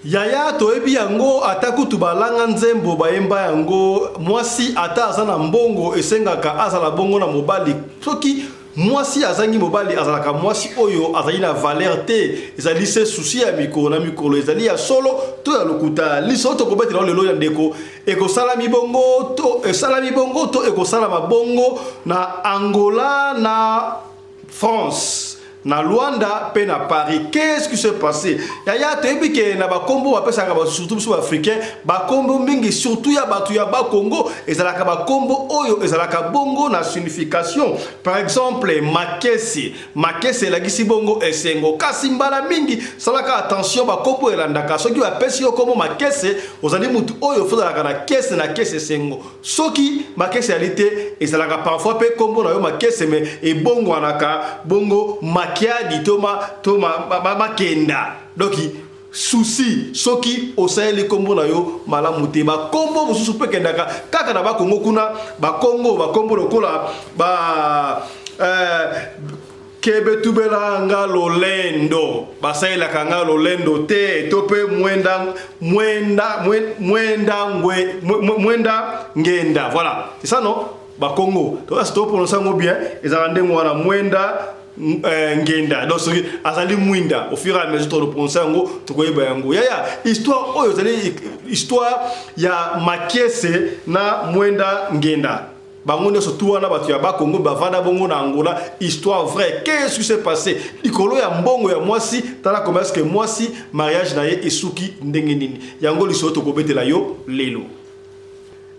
Yaya, toyebi yango, ata kutu balanga nzembo bayemba yango: mwasi ata aza na mbongo, esengaka azala bongo na mobali. Soki mwasi azangi mobali, azalaka mwasi oyo azali na valeur te. Ezali se souci ya mikolo na mikolo. Ezali ya solo to ya lokuta? Liso tokobetela lelo ya ndeko, ekosalami bongo to esalami bongo to ekosalama bongo na Angola, na France, na Luanda mpe na Paris? Qu'est-ce qui s'est passé, yaya? Toyebi ke na bakombo bapesaka, surtout biso baafricain, bakombo mingi, surtout ya bato ya Bakongo, ezalaka bakombo oyo ezalaka bongo na signification. Par exemple, Makese. Makese elakisi bongo esengo. Kasi mbala mingi, salaka attention, bakombo elandaka. Soki bapesi yo kombo Makese, ozali mutu oyo faut ozalaka na kese, na kese esengo. Soki Makese yali te, ezalaka parfois mpe kombo na yo Makese, mais ebongwanaka bongo Makiadi to, ma, to ma, ma, ma, Makenda. Donc souci soki osaleli nkombo na yo malamu te. Bakombo mosusu mpe ekendaka kaka na Bakongo kuna, Bakongo, bakombo lokola ba kebetubela nga lolendo, basalelaka nga lolendo te, to mpe mwenda, mwenda, mwenda ngwe, mwenda ngenda. Voilà, c'est ça, non? Bakongo toprononce yango bien, ezalaka ndenge wana, mwenda ngenda. Donc soki azali mwinda, au fur et à mesure toprononce yango, tokoyeba yango. Yaya, histoire oyo ezali histoire ya Makiese na Mwenda Ngenda. Bango nyonso tu wana bato ya Bakongo, bavanda bongo na Angola. Histoire vraie. Qu'est-ce qui s'est passé likolo ya mbongo ya mwasi? Tala comment est-ce que mwasi, mariage na ye esuki ndenge nini. Yango lisolo tokobetela yo lelo.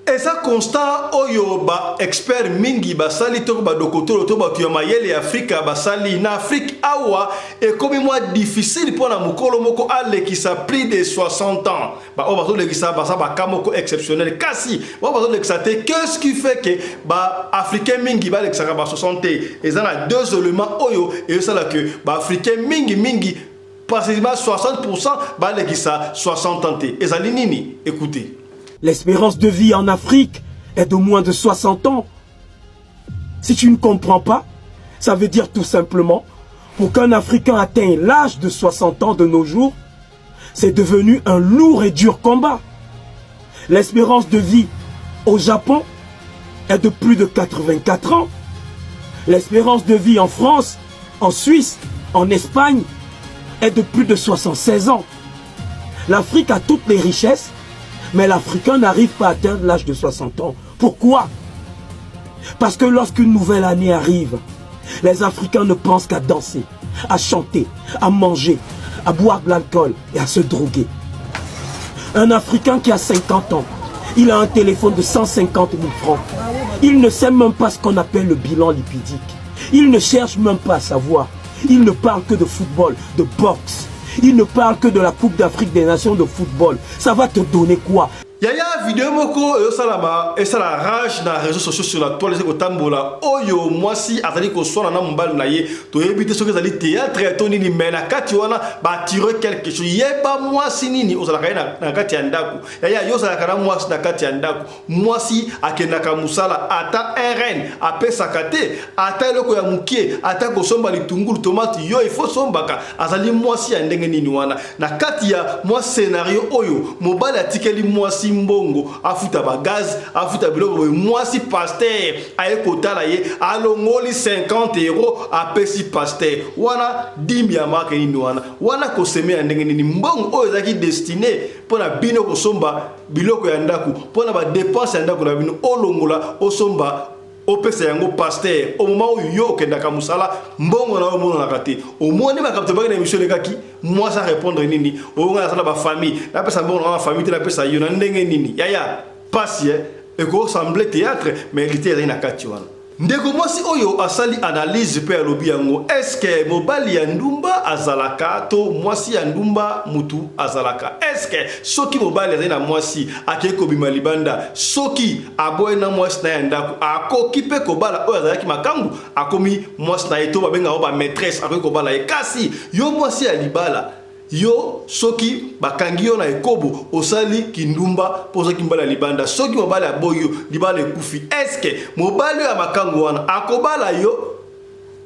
Eza constat oyo baexpert mingi basali, to badokotolo to bato ya mayele ya Afrika basali. Na Afrique awa, ekomi mwa difficile mpo na mokolo moko alekisa plus de 60 ans. Baoyo bazolekisa baza baka moko exceptionnel, kasi baoyo bazolekisa te, qu'est-ce qui fait que baafricain mingi balekisaka ba 60 te? Eza na deux éléments oyo ezosala ke baafricain mingi mingi, précisément 60%, balekisa 60 ans te. Ezali nini? Écoutez. L'espérance de vie en Afrique est de moins de 60 ans. Si tu ne comprends pas, ça veut dire tout simplement, pour qu'un Africain atteigne l'âge de 60 ans de nos jours, c'est devenu un lourd et dur combat. L'espérance de vie au Japon est de plus de 84 ans. L'espérance de vie en France, en Suisse, en Espagne est de plus de 76 ans. L'Afrique a toutes les richesses, mais l'Africain n'arrive pas à atteindre l'âge de 60 ans. Pourquoi? Parce que lorsqu'une nouvelle année arrive, les Africains ne pensent qu'à danser, à chanter, à manger, à boire de l'alcool et à se droguer. Un Africain qui a 50 ans, il a un téléphone de 150 000 francs. Il ne sait même pas ce qu'on appelle le bilan lipidique. Il ne cherche même pas à savoir. Il ne parle que de football, de boxe. Il ne parle que de la Coupe d'Afrique des Nations de football. Ça va te donner quoi? Yaya, video moko ezosalama, esala rage na réseaux sociaux, sur la toile, eza kotambola, oyo mwasi azali koswana na mobali na ye. Toyebi te soki ezali théâtre to nini, mais na kati wana batire quelque chose. Yeba mwasi nini ozalaka ye na kati ya ndako. Yaya, yo ozalaka na mwasi na kati ya ndako, mwasi akendaka mosala, ata rn apesaka te, ata eloko ya mokie, ata kosomba litungulu, tomate, yo ifo sombaka. Azali mwasi ya ndenge nini wana? Na kati ya mwa scénario oyo, mobali atikeli mwasi mbongo afuta bagaz, afuta biloko boye. Mwasi, pasteur aye kotala ye, alongoli 50 euro, apesi pasteur wana. Dîme ya marque nini wana? Wana koseme ya ndenge nini? Mbongo oyo ezalaki destiné mpo na bino kosomba biloko ya ndako, mpo na badépenses ya ndako na bino, olongola, osomba, opesa yango pasteur au moment oyo yo okendaka mosala, mbongo na yo omonanaka te. Omoni makambo tobaki na émission elekaki. Mwasi arépondre nini? Oyo ngai nasala bafamille, napesa mbongo na nga famille te, napesa yo na ndenge nini? Yaya, pasi ekosemble théâtre, mais réalité ezali na kati wana. Ndeko mwasi oyo asali analyse mpe alobi yango. Eske mobali ya ndumba azalaka to mwasi ya ndumba mutu azalaka? Eske soki mobali azali na mwasi, akei kobima libanda, soki aboyi na mwasi na ye ya ndako, akoki mpe kobala oyo azalaki makambo, akomi mwasi na ye, to babengaka bamaîtresse, akoki kobala ye? Kasi yo mwasi ya libala, yo soki bakangi yo na ekobo, osali kindumba mpo ozwaki mobali ya libanda, soki mobali aboyi yo, libala ekufi. Eske mobali oyo ya makango wana akobala yo?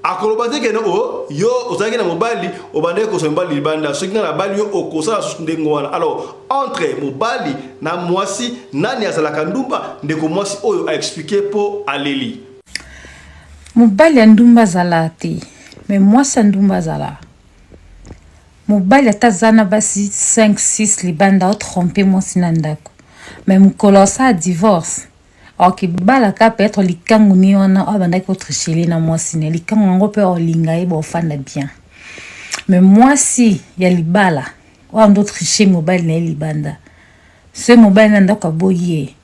Akoloba te kene o oh, yo ozalaki na mobali obandaki kozwa mobali libanda, soki nga nabali yo okosala susu ndenge wana. Alors entre mobali na mwasi nani azalaka ndumba? Ndeko mwasi oyo aexplike mpo aleli. Mobali ya ndumba azala te, me mwasi ya ndumba azala. Mobali ata aza na basi 5 6 libanda otrompe mwasi na ndako, me mokolo asala divorce akibala ka peut-être likangu ni wana oyo abandaki kotrichele na mwasi na likangu yango mpe olinga ye bofanda bien. Me mwasi ya libala oyo ando triche mobali na ye libanda, soki mobali na ndako aboyi ye,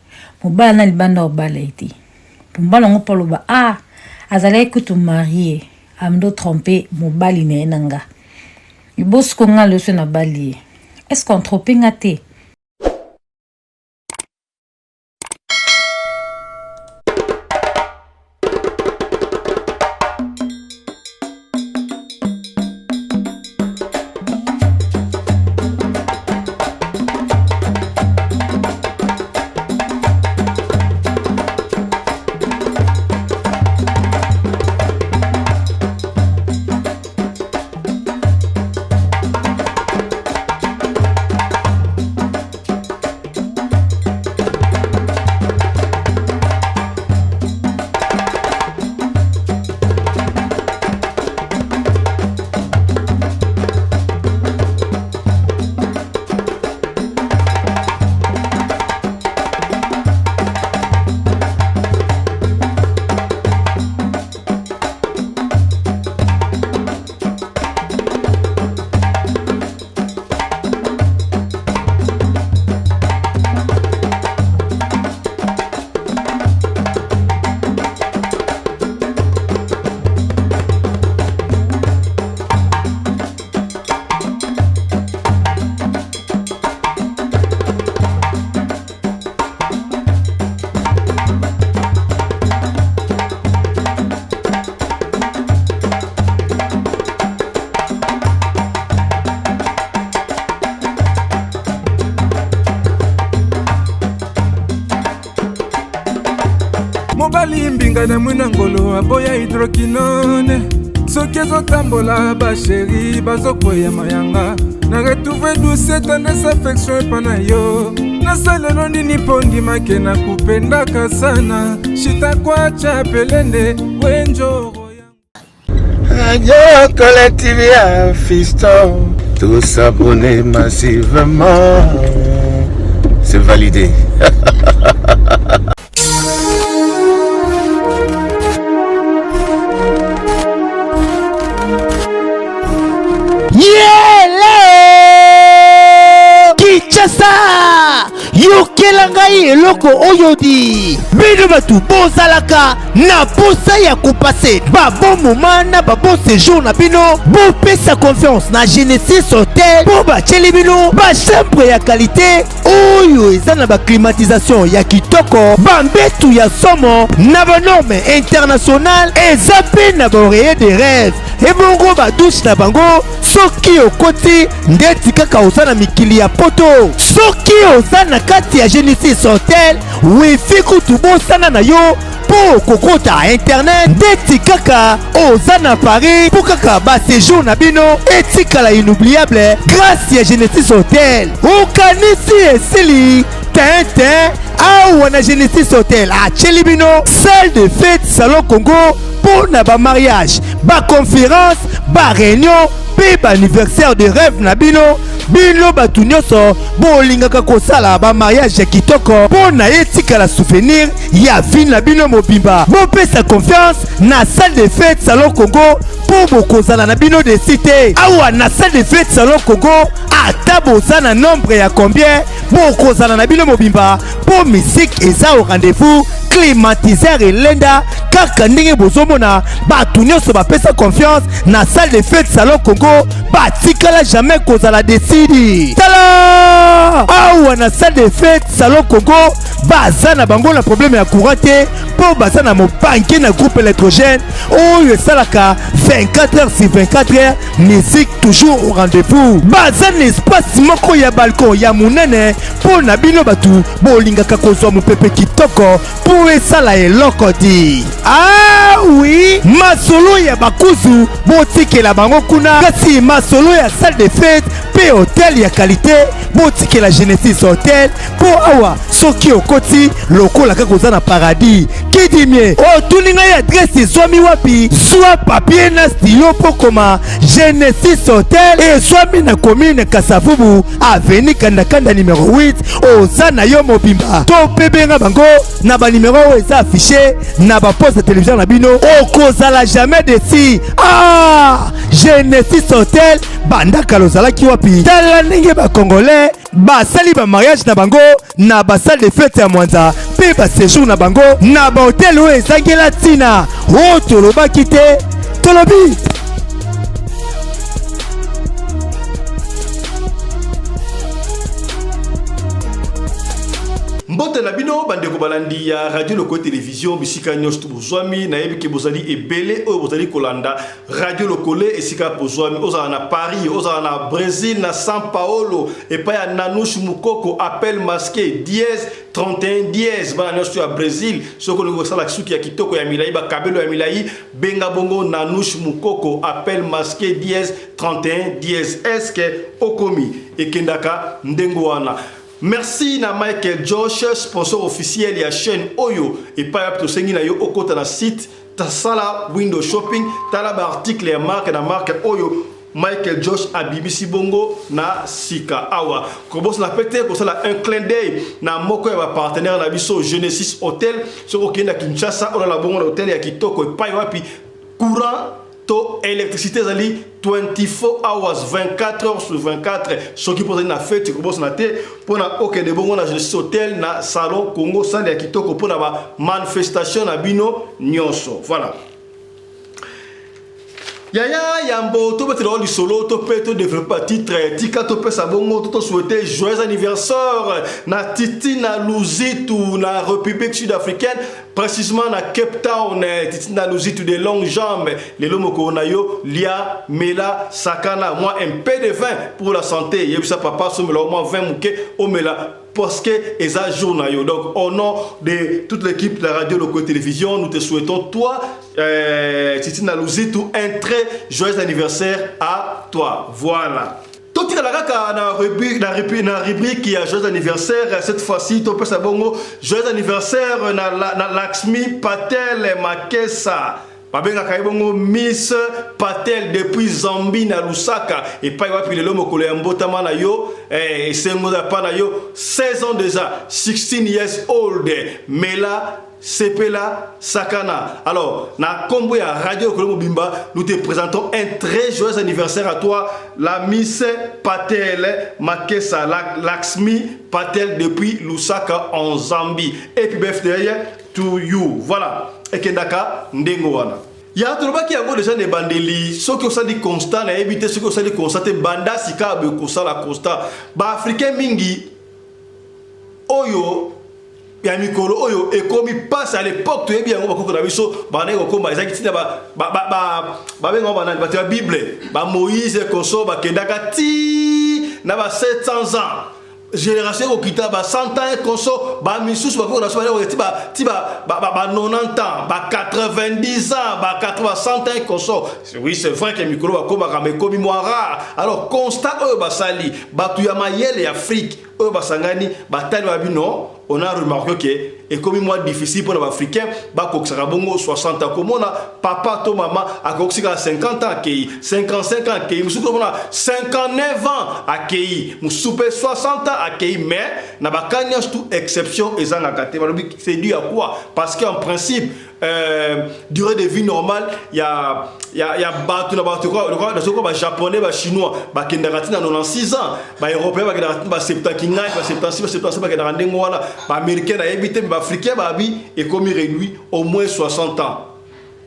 mobali na libanda obala ye te. Mobali yango mpe aloba ah, azalaki kutu marie ando trompe mobali na ye na nga libosiko nga loso nabali ye, est ce qu'on trompe nga te? Mobali mbinga na mwina ngolo aboya hydroquinone, soki ezotambola basheri bazokweya mayanga. Na retrouve douce tendresse affection epa na yo, nasalelo nini mpo ndimake na kupendaka sana shitakwacha pelende wenjoro. Radio Collective ya Fiston, tous s'abonner massivement, c'est validé. Yele Kinshasa, yokela ngai eloko oyo di bino bato bozalaka na posa ya kopase babon moment na babon séjour na bino, bopesa confiance na Genesis Hotel mpo batieli bino bachambre ya qualité oyo eza na baclimatisation ya kitoko, bambetu ya somo na banorme internationale, eza mpe na baoreiller de rêve, ebongo badouche na bango soki okoti ndeti kaka oza na mikili ya poto. Soki oza na kati ya Genesis Hotel, wifi kutu bosana na yo mpo kokota internet ndeti kaka oza na Paris, mpo kaka basejour na bino etikala inoubliable grâce ya Genesis Hotel. Okanisi esili tintin? Awa na Genesis Hotel atieli bino salle de fête Salon Congo mpo na bamariage, baconférence, baréunion mpe baanniversaire de rêve na bino. Bino bato nyonso bolingaka kosala bamariage ya kitoko mpo na etikala souvenir ya vie na bino mobimba, bopesa confiance na salle de fête Salon Congo mpo bokozala na bino desi te. Awa na salle de fête Salon Congo, ata boza na nombre ya combien, bokozala na bino mobimba mpo musique eza au rendez-vous, climatiseur elenda kaka ndenge bozomona. Bato nyonso bapesa confiance na salle de fête Salon Congo batikala jamais kozala desidi. Tala awa na salle de fête Salon Congo, baza na bango na problème ya courant te. mpo baza na mobanke na groupe électrogène oyo esalaka 24 heures sur 24 heures, musique toujours au rendez-vous. Baza na espace moko ya balcon ya monene mpo na bino bato bolingaka kozwa mopepe kitoko mpo esala eloko di. Ah oui, masolo ya bakuzu botikela bango kuna, kasi masolo ya salle de fête mpe hotel ya qualité botikela Genesis Hotel, mpo awa soki okoti lokola kaka oza na paradis. Kidimie otuni ngai adresse ezwami wapi? Zwa papier na stylo mpo koma: Genesis Hotel ezwami na commune Kasavubu, avenue Kandakanda numero 8. Oza na yo mobimba to mpe benga bango na banimero oyo eza affiché na baposte ya télévision na bino, okozala jamais déçu. Ah, Genesis Hotel, banda kala ozalaki wapi? Tala ndenge bacongolais basali bamariage na bango na basalle de fête ya Mwanza mpe baséjour na bango na bahotel oyo ezangela ntina. Oyo tolobaki te, tolobi. Mbote na bino bandeko balandi ya Radio Lokole Télévision bisika nyonso to bozwami. Nayebi ke bozali ebele oyo bozali kolanda Radio Lokole esika bozwami, ozala na Paris, ozala na Brésil, na São Paulo epai ya Nanush Mukoko, appel masqué dièse 31 dièse. Bana nyonso ya Brésil, soki olingi kosala suki ya kitoko ya milai, bakabelo ya milai, benga bongo Nanush Mukoko, appel masqué dièse 31 dièse. Eske okomi ekendaka ndenge wana? Merci na Michael Josh, sponsor officiel ya chaîne oyo epai wapi tosengi na yo okota na site, tasala window shopping, tala baarticle ya marque na marque oyo Michael Josh abimisi bongo na sika awa. Kobosana pe te kosala un clin d'œil na moko ya bapartenaire na biso, Genesis Hotel. Soki okende na Kinshasa, olala bongo na hotel ya kitoko epai wapi courant to électricité ezali 24 hours, 24 heures sur 24. Soki mpo ozali na feti, kobosana te mpona okende bongo na Genesis Hotel na Salon Congo, salle ya kitoko mpona bamanifestation na bino nyonso. Voilà, yaya, yambo tobetela o lisolo to mpe todéveloppe batitre, tika topesa bongo to tosouhaite joyeux anniversaire na Titina Luzitu na République sud-africaine, précisément na Cape Town. Titina Luzitu de longue jambe, lelo mokolo na yo, lia, mela, sakana, mwa un peu de vin pour la santé. Yebisa papa somela mwa vin moke omela parce que eza jour na yo. Donc, au nom de toute l'équipe de la Radio Lokole Télévision, nous te souhaitons, toi, Titina Luzitu, un très joyeux anniversaire à toi. Voilà, totikala kaka na rubrique ya joyeux anniversaire. Cette fois-ci topesa bongo joyeux anniversaire na Laxmi Patel Makesa, babengaka ye bongo Miss Patel, depuis Zambie na Lusaka epai wapi lelo mokolo ya mbotama na yo. Esengo epa na yo, 16 ans déjà, 16 years old, mela, sepela, sakana. Alors, na kombo ya Radio Lokole mobimba, nous te présentons un très joyeux anniversaire à toi, la Miss Patel Makesa, la Laxmi Patel, depuis Lusaka en Zambie. Happy birthday to you. Voilà, ekendaka ndenge wana. Ya tolobaki yango deja na ebandeli, soki osali constat, nayebi te soki osali constat te, banda sika boye kosala constat: baafricain mingi oyo ya mikolo oyo ekomi mpasi. À l'époque, toyebi yango, bakoko na biso bandaki kokóma, ezalaki ntina babengango banani, bato ya Bible, bamoïse konso, bakendaka ti na ba 700 ans. Génération ekokita ba 100 ans ekonso, bamisusu bakoko na biso bandaki ti ba 90 ans, ba 90 ans, ba 80, 100 ans ekonso. Oui, c'est vrai que mikolo bakomaka, ma ekomi mwa rare. Alors, constat oyo basali bato ya mayele ya Afrique oyo basangani, batali, babi non, on a remarqué que ekomi mwa difficile mpona baafricain bakokisaka bongo 60 ans. Komona papa to mama akokisi kaka 50 ans, akei 55 ans, akei mosusu, komona 59 ans, akei mosusu mpe 60 ans, akei. Mais na baka nyonso tu, exception ezangaka te. Balobi c'est dû à quoi? Parce que en principe, durée de vie normale ya bato na bato soki bajaponais, bachinois bakendaka ntina 96 ans, baeuropéen bakendaka ntina ba 70 kingai, ba 76, ba 77, bakendaka ndenge wana. Baaméricain nayebi te, me baafricain babi ekomi réduit au moins 60 ans.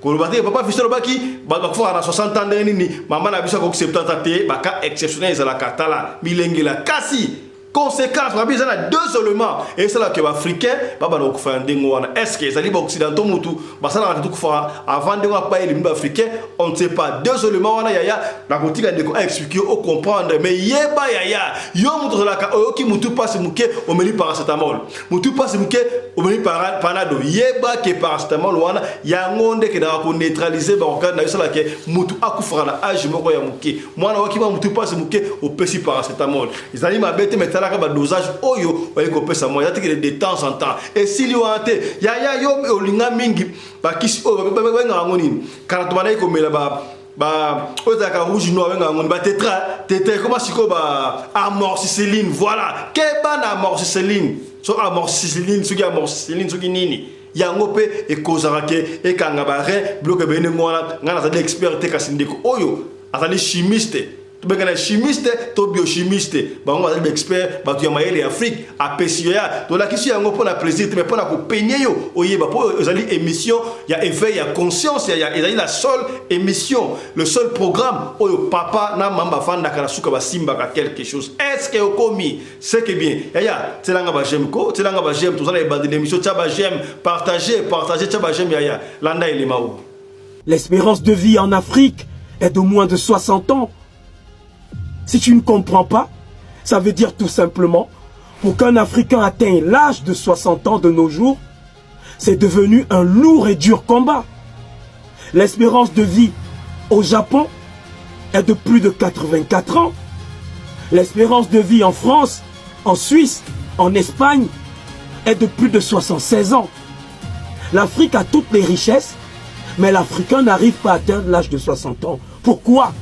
Koloba te papa Fiston alobaki bato bakufaka na 60 ans, ndenge nini mama na biso akoki 70 ans te? Baka exceptionnel ezalaka, tala milengela kasi. Conséquence babi eza na deux éléments esalaka ke baafricain babanda kokufa na ndenge wana. Est ce que ezali baoccidentaux mutu basalaka te tokufa avant ndenge wana pa elimi baafricain? On ne sait pas. Deux éléments wana, yaya, nakotika ndeko aexplique, ocomprendre. Mais yeba, yaya, yo moto ozalaka, oyoki mutu mpasi moke, omeli paracetamol, mutu mpasi moke, omeli Panado, yeba ke paracetamol wana yango nde ekendaka koneutraliser baorgane na yo, esalaka mutu akufaka na age moko ya moke. Mwana oyoki mwa mutu mpasi moke, opesi paracetamol, ezali mabe te, mais talaka badosage oyo oye kopesa mwa, eza tekele de temps en temps. Esili wana te, yaya. Yo olinga mingi bakisi oyo babengaka yango nini? Kala tobandaki komela ba oyo ezalaka rouge noir, babengaka yango ba tetra, ekoma sikoyo ba amoxicilline. Voilà, keba na amoxicilline. So amoxicilline, soki amoxicilline, soki nini, yango mpe ekozaka ke ekanga barein, biloko ebele ndenge wana. Ngai nazali expert te, kasi ndeko oyo azali chimiste, tobengana chimiste to biochimiste, bango bazali baexpert, bato ya mayele ya Afrique. Apesi yo ya tolakisi yango mpo na plaisir te, mais mpo na kopenye yo oyeba, mpo ezali émission ya éveil ya conscience. Ya ezali la seule émission, le seul programme oyo papa na mama bafandaka na suka basimbaka quelque chose. Est ce que okomi? C'est que bien, yaya, tielanga baj'aime ko, tielanga baj'aime. Tozala ebandeli émission, tia baj'aime, partage, partage, tia baj'aime, yaya. Landa elema oyo. L'espérance de vie en Afrique est de moins de 60 ans. Si tu ne comprends pas, ça veut dire tout simplement, pour qu'un Africain atteigne l'âge de 60 ans de nos jours, c'est devenu un lourd et dur combat. L'espérance de vie au Japon est de plus de 84 ans. L'espérance de vie en France, en Suisse, en Espagne est de plus de 76 ans. L'Afrique a toutes les richesses, mais l'Africain n'arrive pas à atteindre l'âge de 60 ans. Pourquoi?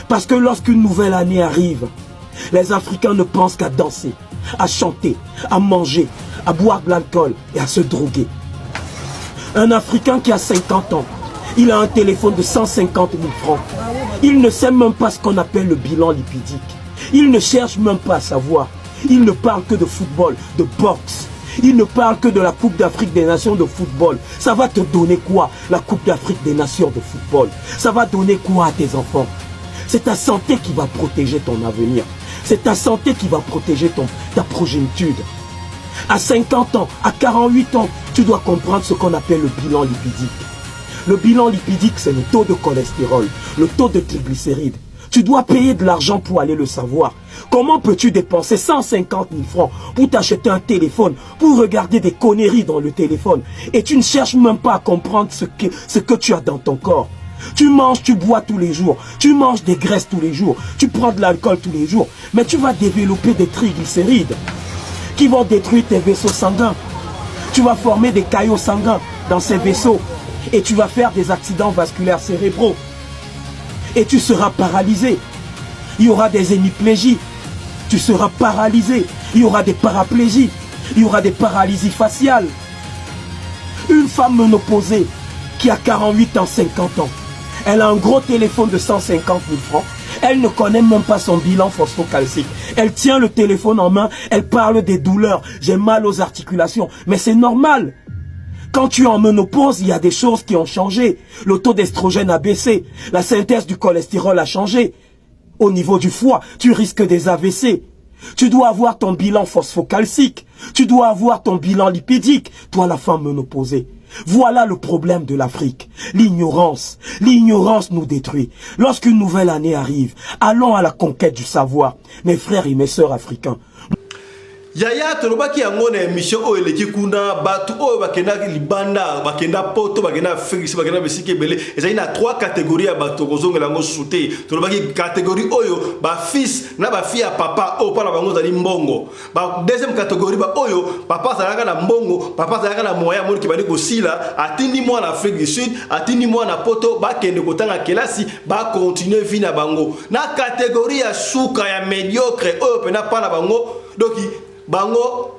Parce que lorsqu'une nouvelle année arrive, les Africains ne pensent qu'à danser, à chanter, à manger, à boire de l'alcool et à se droguer. Un Africain qui a 50 ans, il a un téléphone de 150 000 francs. Il ne sait même pas ce qu'on appelle le bilan lipidique. Il ne cherche même pas à savoir. Il ne parle que de football, de boxe. Il ne parle que de la Coupe d'Afrique des Nations de football. Ça va te donner quoi, la Coupe d'Afrique des Nations de football? Ça va donner quoi à tes enfants? C'est ta santé qui va protéger ton avenir. C'est ta santé qui va protéger ta progéniture. À 50 ans, à 48 ans, tu dois comprendre ce qu'on appelle le bilan lipidique. Le bilan lipidique, c'est le taux de cholestérol, le taux de triglycérides. Tu dois payer de l'argent pour aller le savoir. Comment peux-tu dépenser 150 000 francs pour t'acheter un téléphone, pour regarder des conneries dans le téléphone, et tu ne cherches même pas à comprendre ce que tu as dans ton corps? Tu manges, tu bois tous les jours, tu manges des graisses tous les jours, tu prends de l'alcool tous les jours, mais tu vas développer des triglycérides qui vont détruire tes vaisseaux sanguins. Tu vas former des caillots sanguins dans ces vaisseaux et tu vas faire des accidents vasculaires cérébraux. Et tu seras paralysé. Il y aura des hémiplégies. Tu seras paralysé. Il y aura des paraplégies. Il y aura des paralysies faciales. Une femme ménopausée qui a 48 ans, 50 ans, elle a un gros téléphone de 150 000 francs. Elle ne connaît même pas son bilan phosphocalcique. Elle tient le téléphone en main, elle parle des douleurs. J'ai mal aux articulations. Mais c'est normal. Quand tu es en ménopause, il y a des choses qui ont changé. Le taux d'estrogène a baissé. La synthèse du cholestérol a changé. Au niveau du foie, tu risques des AVC. Tu dois avoir ton bilan phosphocalcique. Tu dois avoir ton bilan lipidique. Toi, la femme ménopausée. Voilà le problème de l'Afrique. L'ignorance. L'ignorance nous détruit. Lorsqu'une nouvelle année arrive, allons à la conquête du savoir. Mes frères et mes sœurs africains. Yaya, tolobaki yango na émission oyo eleki kuna. Bato oyo bakendaki libanda, bakenda Poto, bakenda Afrique, si bakenda bisika ebele, ezali na trois catégorie ya bato. Kozongela yango susu te. Tolobaki catégorie oyo bafils na bafille ya papa oyo mpa na bango ezali mbongo. Ba deuxième catégorie, baoyo papa azalaka na mbongo, papa azalaka na moyen, amoniki bandi kosila, atindi mwana Afrique du Sud, atindi mwana Poto, bakende kotanga kelasi, bacontinue vie na bango. Na catégorie ya suka ya médiocre oyo mpena mpa na bango, donc bango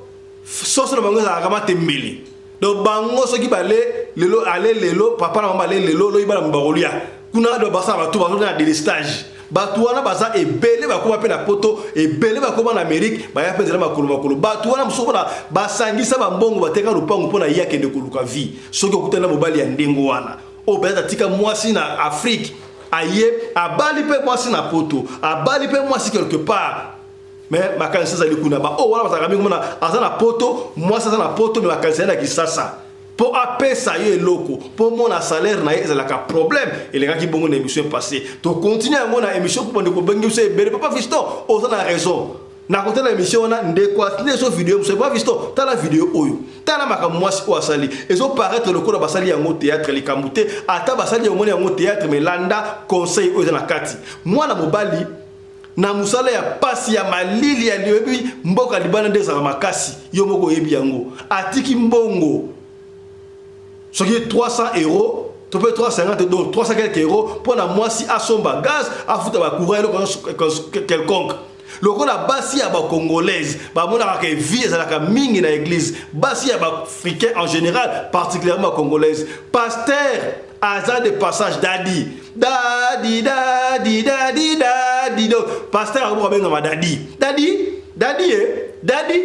soso na bango ezalaka matembele. Donc bango soki bale lelo, ale lelo, papa na bango bale lelo, loyi bana bakolia kuna. Do basala bato bazo na délestage. Bato wana baza ebele, bakóma mpe na Poto, ebele bakóma na Amérique, baya mpe nzela makolo makolo. Bato wana mosusu mpona basangisa bambongo, bateka lopango mpo na ye akende koluka vie. Soki okutani na mobali ya ndenge wana oyo peut-être atika mwasi na Afrique, aye abali mpe mwasi na Poto, abali mpe mwasi quelque part. Mais makanisi ezali kuna. Baoyo wana bazalaka mingi, omona aza na poto, mwasi aza na poto, mais makanisi aye na Kisasa mpo apesa ye eloko mpo mona salaire na ye ezalaka problème. Elekaki bongo na émission passé, tocontinue yango na émission mpo bandeko bengi biso ebele: "Papa Fiston, oza na raison." Nakotala émission wana, ndeko atindi eso video mosusu: "Papa Fiston, tala video oyo, tala makambo mwasi oyo asali." Ezoparaître lokola basali yango théâtre. Likambo te, ata basali yango, moni yango théâtre, mais landa conseil oyo eza na kati. Mwana mobali na mosala ya pasi, ya malili, ya oyebi mboka libanda nde ezalaka makasi, yo moko oyebi yango. Atiki mbongo soki 300 euro to mpe 350, donc 300 quelque euro, mpo na mwasi asomba gaz, afuta bacourant, eloko quelconque. Lokola basi ya bacongolaise bamonaka ke vie ezalaka mingi na église, basi ya baafricain en général, particulièrement bacongolaise, pasteur aza de passage, daddy, daddy, daddy, daddy, daddy. Donc pasteur akomoka abengama daddy, daddy, daddy, e daddy.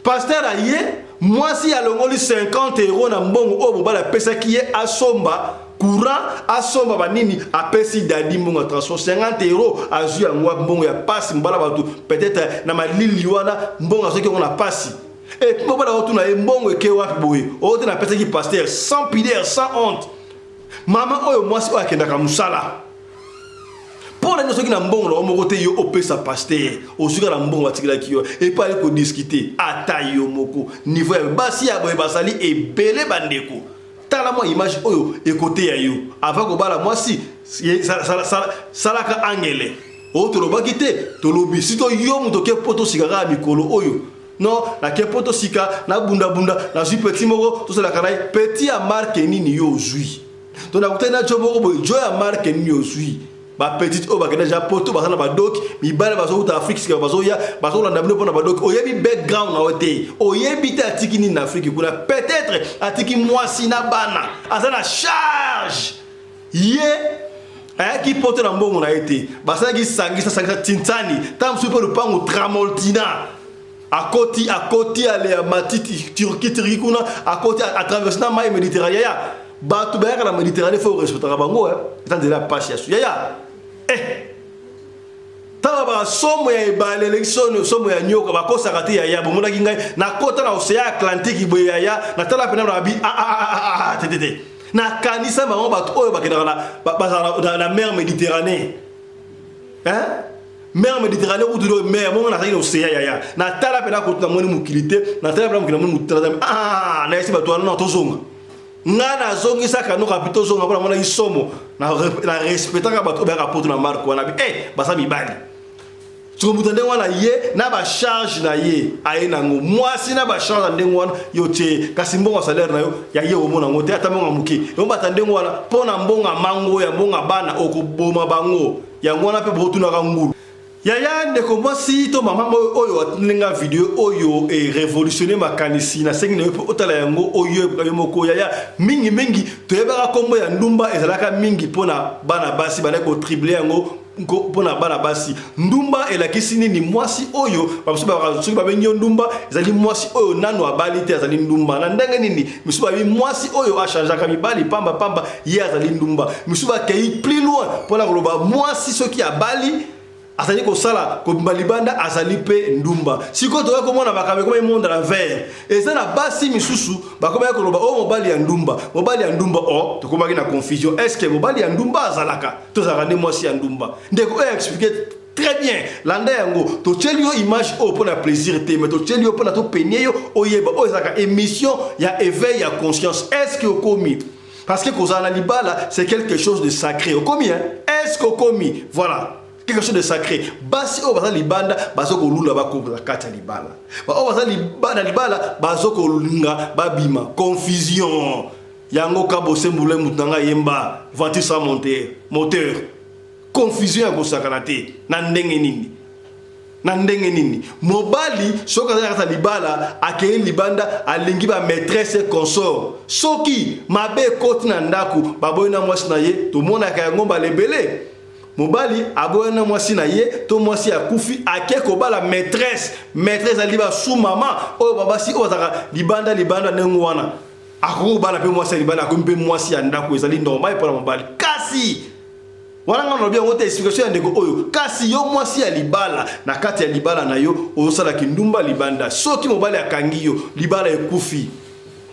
Pasteur aye, mwasi alongoli 50 euro na mbongo oyo mobali apesaki ye asomba courant, asomba banini, apesi daddy mbongo ya transport. 50 euro azwi yango, mbongo ya pasi. Mobala bato peut-être na malili wana, mbongo azwaki yango na pasi. Et puis mobala otuna ye: "Mbongo eke wapi boye?" "Oyo te, napesaki pasteur." Sans pudeur, sans honte. Mama oyo, mwasi oyo akendaka mosala, mpo na nini soki na mbongo na yo moko te, yo opesa pasteur? Ozwika na mbongo batikelaki yo epai ali kodiscuter ata yo moko. Niveau ya basi ya boye bazali ebele. Bandeko, tala mwa image oyo ekoteya yo. Avant kobala mwasi, salaka angele oyo tolobaki te. Tolobi sito yo moto oke mpo tosika kaka mikolo oyo. Non, nake mpo tosika, nabundabunda, nazwi petit moko, tosalaka na ye. Petit ya marque nini yo ozwi? To nakutani na jo moko boye, jo ya marque nini ozwi? Bapetite oyo bakenda ja poto, baza na badoki mibale, bazouta Afrique sika, bazoya, bazolanda bino mpona badoki. Oyebi background na yo te, oyebi te atiki nini na Afrique kuna. Peut-être atiki mwasi na bana, aza na charge. Ye ayaki poto na mbongo na ye te, basalaki sangisa sangisa, tintani ntango mosusu mpe lupango tramoltina. Akoti, akoti ale ya matiti, Turquie, Turquie kuna, akoti, atraverse na mai Méditerranée. Yaya, bato bayaka na Méditerranée, faut respectaka bango. Eza nzela ya pasi ya su, yaya. Ntango basomo ya ebale eleki, somo ya nyoka bakosaka te. Yaya, bomonaki ngai nakota na océan Atlantique boye, yaya, natala pena na babi te te te. Nakanisa bango bato oyo bakendaka, bazala na mer Méditerranée, hein? Mer Méditerranée kutu do mer mongo. Nazalaki na océan, yaya, natala mpena kutu, namoni mokili te. Natala mpena mokili, namoni mokili. Ah, nayesi bato wana na tozonga. Nga nazongisaka noka mpe tozonga mpo namonaki somo. Na respectaka bato oyo bayaka poto na marque wana. Bi baza mibali. Soko moto ndenge wana, ye na bacharge na ye, aye nango mwasi na bacharge ya ndenge wana, yo tie kasi mbongo ya salaire na yo ya ye, omona yango te, ata mbongo ya moke yombata ndenge wana. Mpo na mbongo ya mango ya mbongo ya bana, okoboma bango. Yango wana mpe botunaka ngulu. Yaya, ndeko mwasi to mama oyo atindeli video oyo erévolutionne makanisi, nasengi na yo mpe otala yango oyo yo moko. Yaya, mingimingi toyebaka nkombo ya ndumba ezalaka mingi mpona bana basi, bandaki koattribuer yango mpona bana basi. Ndumba elakisi nini? Mwasi oyo bamosusu soki babengi yo ndumba, ezali mwasi oyo nano abali te, azali ndumba. Na ndenge nini? Misusu babi mwasi oyo achangeaka mibali pamba pamba, ye azali ndumba. Misusu bakei plus loin mpona koloba mwasi soki abali, azali kosala kobima libanda, azali mpe ndumba. Sikoyo tokoki komona makambo ekomi monde à l'envers. Eza na basi misusu bakomaki koloba oyo mobali ya ndumba, mobali ya ndumba. O tokomaki na confusion: est ce que mobali ya ndumba azalaka to ezalaka nde mwasi ya ndumba? Ndeko oyo explique très bien, landa yango. Totieli yo image oyo mpo na plaisir te, mais totieli yo mpona topenie yo oyeba oyo ezalaka émission ya éveil ya conscience. Est ce que okomi? Parce que kozala na libala, c'est quelque chose de sacré. Okomi, hein? Est ce que okomi? Voilà, quelque chose de sacré. Basi oyo baza libanda baza kolula bakoza kati ya libala, baoyo baza na libala baza kolinga babima. Confusion yango ka bosembule mutu na ngai yemba voiture sans monter moteur. Confusion ya kosakana te. Na ndenge nini? Na ndenge nini mobali soki azali kati ya libala, akei libanda, alingi bamaîtresse consort? Soki mabe ekoti na ndako, baboyi na mwasi na ye. Tomonaka yango mbala ebele: mobali aboyi na mwasi na ye, to mwasi akufi, ake kobala maîtresse. Maîtresse ezali basu mama oyo, babasi oyo bazalaka libanda libanda ndenge wana. Akoki kobala mpe mwasi ya libanda, akomi mpe mwasi ya ndako, ezali normal mpona mobali. Kasi Wana nga nalobi yango te, explication ya ndeko oyo. Kasi yo mwasi ya libala, na kati ya libala na yo ozosala kindumba libanda. Soki mobali akangi yo, libala ekufi.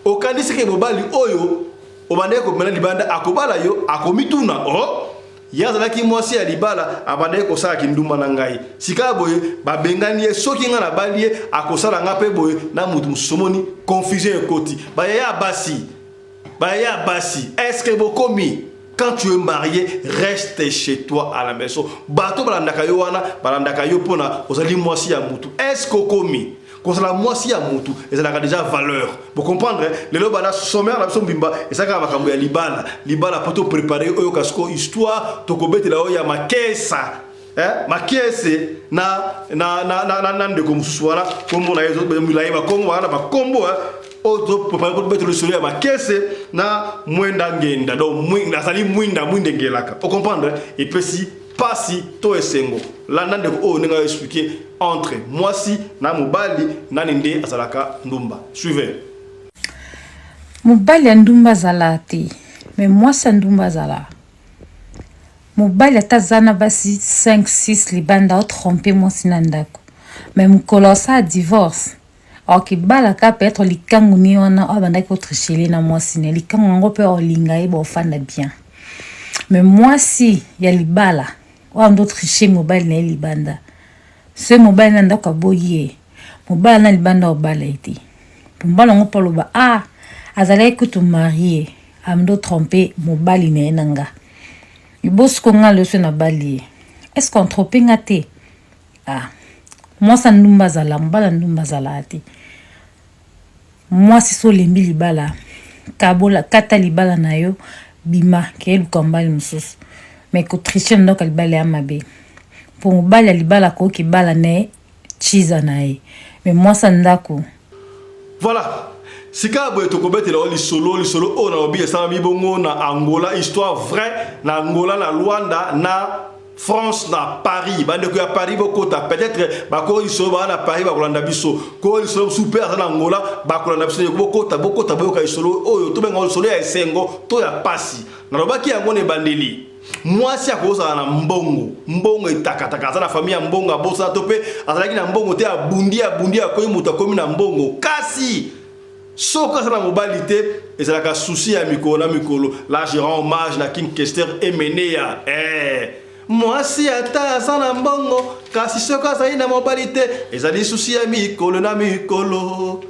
Okanisi ke mobali oyo obandaki kobima na libanda akobala yo? Akomituna, oh, ye azalaki mwasi ya libala, abandaki kosala kindumba na ngai, sika boye babengani ye, soki ngai nabali ye akosala ngai mpe boye na moto mosusu. Omoni confusion ekoti. Bayaya ya basi, bayaya basi, est-ce que bokomi? Quand tu es marié, reste chez toi à la maison. Bato balandaka yo wana, balandaka yo mpona ozali mwasi ya mutu. Est-ce que okomi kozala mwasi ya mutu ezalaka déjà valeur? Bocomprendre, lelo bana sommaire na biso mbimba ezalaka makambo ya libala, libala, mpo toprépare oyo. Kasiko histoire tokobetela oyo ya Makesa, eh, Makiese na ndeko mosusu wana, kombo na ye milai, bakombo wana, bakombo oyo toprépare kobetela lisolo ya Makese na Mwenda Ngenda. Donc azali mwinda, mwinda engelaka. Ocomprendre, epesi pasi to esengo. Landa ndeko oyo ndenge aexpliquer entre mwasi na mobali, nani nde azalaka ndumba. Suivez. Mobali ya ndumba azala te, mais mwasi ya ndumba azala. Mobali ata aza na basi 5, 6 libanda, aotrompe mwasi na ndako, mais mokolo asala divorce, aokibalaka peut-être likangu ni wana oyo abandaki kotrichele na mwasi na likangu yango, mpe olinga ye, baofanda bien. Mais mwasi ya libala oyo ando triche mobali na ye libanda, soki mobali na ndako aboyi ye, mobali na libanda obala ye te. Mobali yango mpo aloba: "Ah, azalaki kutu marié, ando trompe mobali na ye na nga libosiko, nga loso nabali ye, est ce que atrompe nga te?" Ah, mwasi ya ndumba azala, mobali ya ndumba azalaka te. Mwasi so olembi libala, kabola, kata libala na yo, bima, keye luka mobali mosusu. Mais kotriche na ndako ya libala ya mabe, mpo mobali ya libala akoki bala na ye chiza na ye, mais mwasi ya ndako. Voilà, sika boye tokobetela oyo lisolo. Lisolo oyo nalobi esalami bongo na Angola, histoire vraie na Angola, na Luanda, na France, na Paris. Bandeko ya Paris bokota, peut-être bakoyo lisolo baa na Paris bakolanda biso, koyo lisolo mosusu mpe aza na Angola bakolanda biso. Bokota, bokota, boyoka lisolo oyo tobenga lisolo ya esengo to ya pasi. Nalobaki yango na ebandeli, mwasi akozala na mbongo, mbongo etakataka, aza na famille ya mbongo, abosana to mpe azalaki na mbongo te, abundi, abundi, akomi moto, akomi na mbongo, kasi soki aza na mobali te, ezalaka souci ya mikolo na mikolo. Là, je rends hommage na King Kester Emeneya. Mwasi ata aza na mbongo, kasi soki azali na mobali te, ezali souci ya mikolo na mikolo.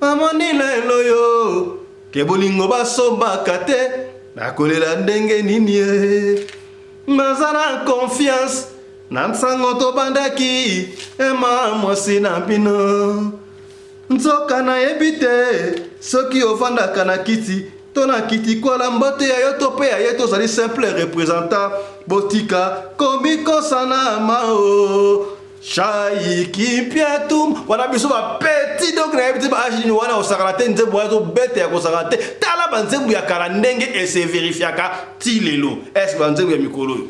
Mamoni lelo yo ke bolingo basombaka te, nakolela ndenge nini ye? Naza na confiance na nsango tobandaki ema mwasi na bino, nzoka nayebi te soki ovandaka na kiti to na kiti kwala mbote ya yo to mpe ya ye. Tozali simple représentant, botika komikosana mao shai kimpiatum wana. Biso bapeti, donc nayebi te baage nini wana kosakana te. Nzembo wana tobete ya kosakana te. Tala banzembo ya kala ndenge ese vérifiaka ti lelo. Est-ce banzembo ya mikolo oyo,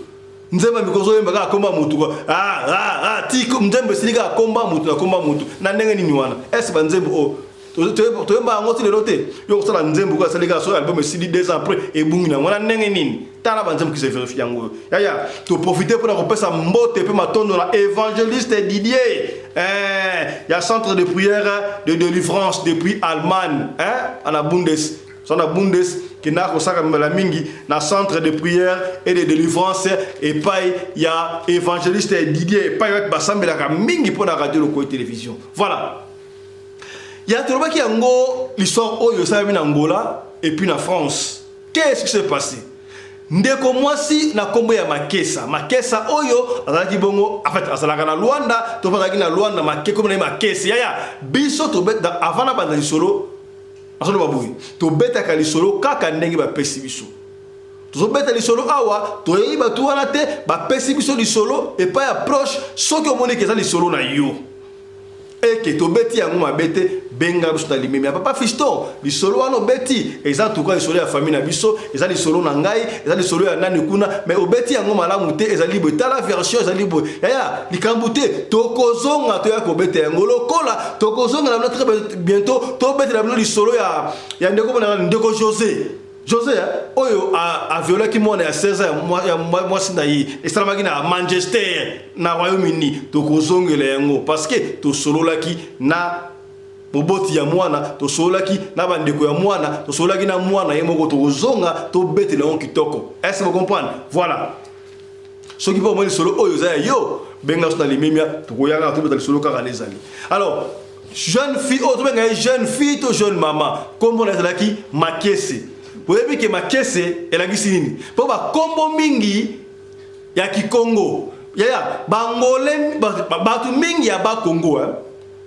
nzembo ya mikolo ozoyemba kaka komba mutu, ah, ah, ah, ti nzembo esili, kaka komba mutu na komba mutu na ndenge nini wana? Est-ce banzembo oyo toyemba yango ti lelo te? Yo kosala nzembo ko asali kaka soki album esili, 2 ans après ebungi nango na ndenge nini? Tala banzembo kise vérifie yango oyo. Yaya, toprofite mpona kopesa mbote mpe matondo na évangéliste Didier, ya centre de prière de délivrance depuis Allemagne, ana Bundes, so na Bundes kenda kosaka mbala mingi na centre de prière et de délivrance epai ya évangéliste Didier, epai wapi basambelaka mingi mpo na Radio Lokoi Télévision. Voilà, ya tolobaki yango, l'histoire oyo esalami na Angola et puis na France. Qu'est-ce qui s'est passé? Ndeko mwasi na nkombo ya Makesa, Makesa oyo azalaki bongo, en fait azalaka na Luanda to mpe azalaki na Luanda, make kombo na ye Makese. Yaya, biso tobeta avant na banda lisolo, azoloba boye: tobetaka lisolo kaka ndenge bapesi biso. Tozobeta lisolo awa, toyebi bato wana te, bapesi biso lisolo epai ya proche. Soki omoniki eza lisolo na yo eke tobeti yango mabe te, benga biso na limemi ya papa Fiston. Lisolo wana obeti eza tuka lisolo ya famille na biso, eza lisolo na ngai, eza lisolo ya nani kuna, mais obeti yango malamu te, ezali boye, tala version ezali boye. Yaya, likambo te, tokozonga toya kobeta yango lokola tokozonga na bino très bientôt. Tobetela bino lisolo ya ndeko, ndeko José. Jose oyo aviolaki mwana ya 16 ans ya mwasi na ye esalamaki na Manchester na Royaume-Uni. Tokozongela yango parce que tosololaki na moboti ya mwana, tosololaki na bandeko ya mwana, tosololaki na mwana ye moko. Tokozonga tobetela yango kitoko. Est-ce que vous comprenez? Voilà. Soki mpo omoni lisolo oyo eza ya yo, benga so na limemia, tokoyaka tobeta lisolo kaka ezali. Alors, jeune fille oyo tobenga ye jeune fille to jeune mama, nkombo na ezalaki Makese. Boyebi ke Makese elakisi nini? Mpo bakombo mingi ya Kikongo, yaya, bangole, bato mingi ya Bakongo, eh?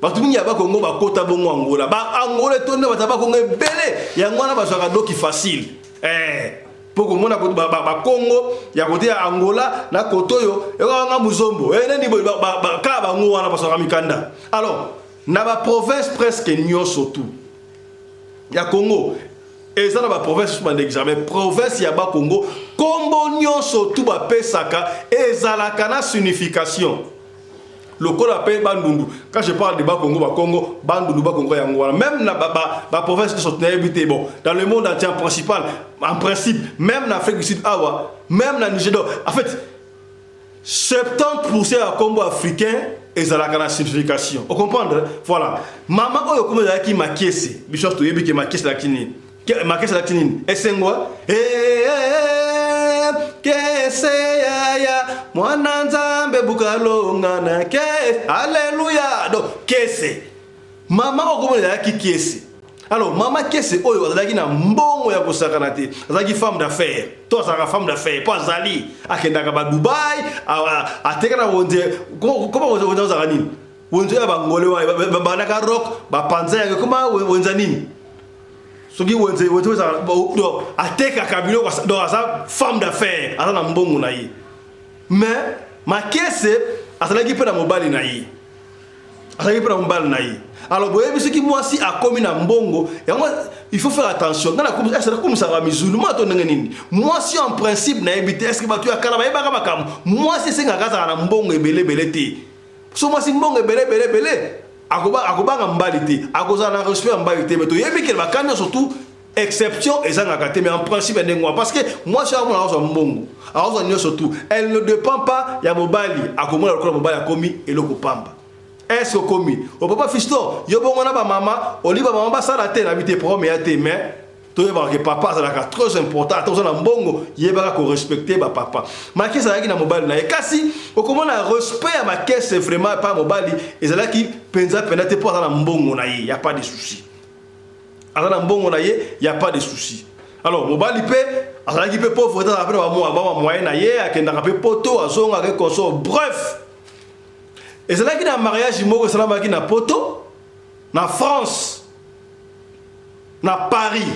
Bato mingi ya Bakongo bakota bongo Angola. Baangola etonde bato ya Bakongo ebele, yango wana bazwaka doki facile, eh. Mpo komona Bakongo ya kote ya Angola na kote oyo ekokanga muzombo, eh, nani boye, kaka bango wana bazwaka mikanda. Alors, na baprovince presque nyonso tu ya Congo, eza na baprovince mosusu bandekisa, mais province ya Bakongo, nkombo nyonso tu bapesaka ezalaka na signification, lokola mpe Bandundu. Quand je parle de Bakongo, Bakongo, Bandundu, Bakongo, yango wana. Même na baprovince nyonso nayebi te, bon, dans le monde entier, en principal, en principe, même na Afrique du Sud awa, même na Niger. Donc, en fait, 70% ya kombo africain ezalaka na signification, ocomprendre? Voilà. Mama oyo kombo ezalaki Makese. Biso nyonso toyebi ke Makese ezalaki nini. Makese ezalaki nini? Esengwa kese yaya mwana Nzambe bukalonga na kese, alleluya. Donc kese, mama oyo kombo ezalaki Kese. Alors, mama Kese oyo azalaki na mbongo ya kosakana te. Azalaki femme d'affaires to azalaka femme d'affaires mpo azali akendaka ba Dubai, ateka na wenze. Koma wenze ozalaka nini? Wenze ya bangole wana bandaka rock, bapanza yango koma wenza nini? Soki wenze, wenze ezalaka. Donc atekaka biloko. Donc aza femme d'affaires, aza na mbongo na ye. Mais Makese azalaki mpe na mobali na ye, azalaki mpe na mobali na ye. Alors, boyebi, soki mwasi akomi na mbongo yango, il faut faire attention. Nga nakomisaka musulman to ndenge nini? Mwasi, en principe, nayebi te, est-ce bato ya kala bayebaka makambo? Mwasi esengaka azala na mbongo ebele ebele te. So mwasi mbongo ebele ebele ebele, akobanga mobali te, akozala na respect ya mobali te. Mais toyebi ke bakani nyonso surtout exception ezangaka te. Mais en principe ya ndenge wana, parce que mwasi akomona akozwa mbongo, akozwa nyonso tout, elle ne dépend pas ya mobali, akomona lokola mobali akomi eloko pamba. Est ce okomi o papa Fiston, yo bongo na bamama oli, bamama basala te na bi te, problème ya te. Mais toyebaka ke papa azalaka très important. Ata oza na mbongo, yebaka korespecte bapapa. Makese azalaki na mobali na ye, kasi okomona respect ya Makese vraiment epa mobali ezalaki mpenza mpenza te, mpo aza na mbongo na ye, ya pas de souci. Aza na mbongo na ye, ya pas de souci. Alors, mobali mpe azalaki mpe pauvre te, azalaka mpe na bamoyen na ye, akendaka mpe Poto, azongaka, consort. Bref, ezalaki na mariage moko esalamaki na Poto, na France, na Paris.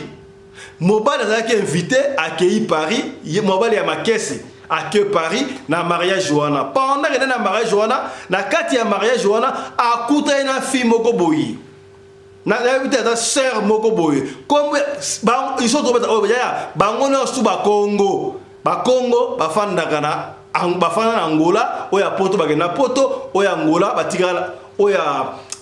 Mobali azalaki invité, akei Paris. Mobali ya Makese ake Paris na mariage wana. Pendant kende na mariage wana, na kati ya mariage wana, akutani na fille moko boye, nayebi te, aza sœur moko boye. Kombo iso tobeta oyo yaya, bango nyonso Bakongo. Bakongo bafandaka na, bafanda na Angola. Oyo ya Poto bakenda Poto, oyo ya Angola batikala, oyo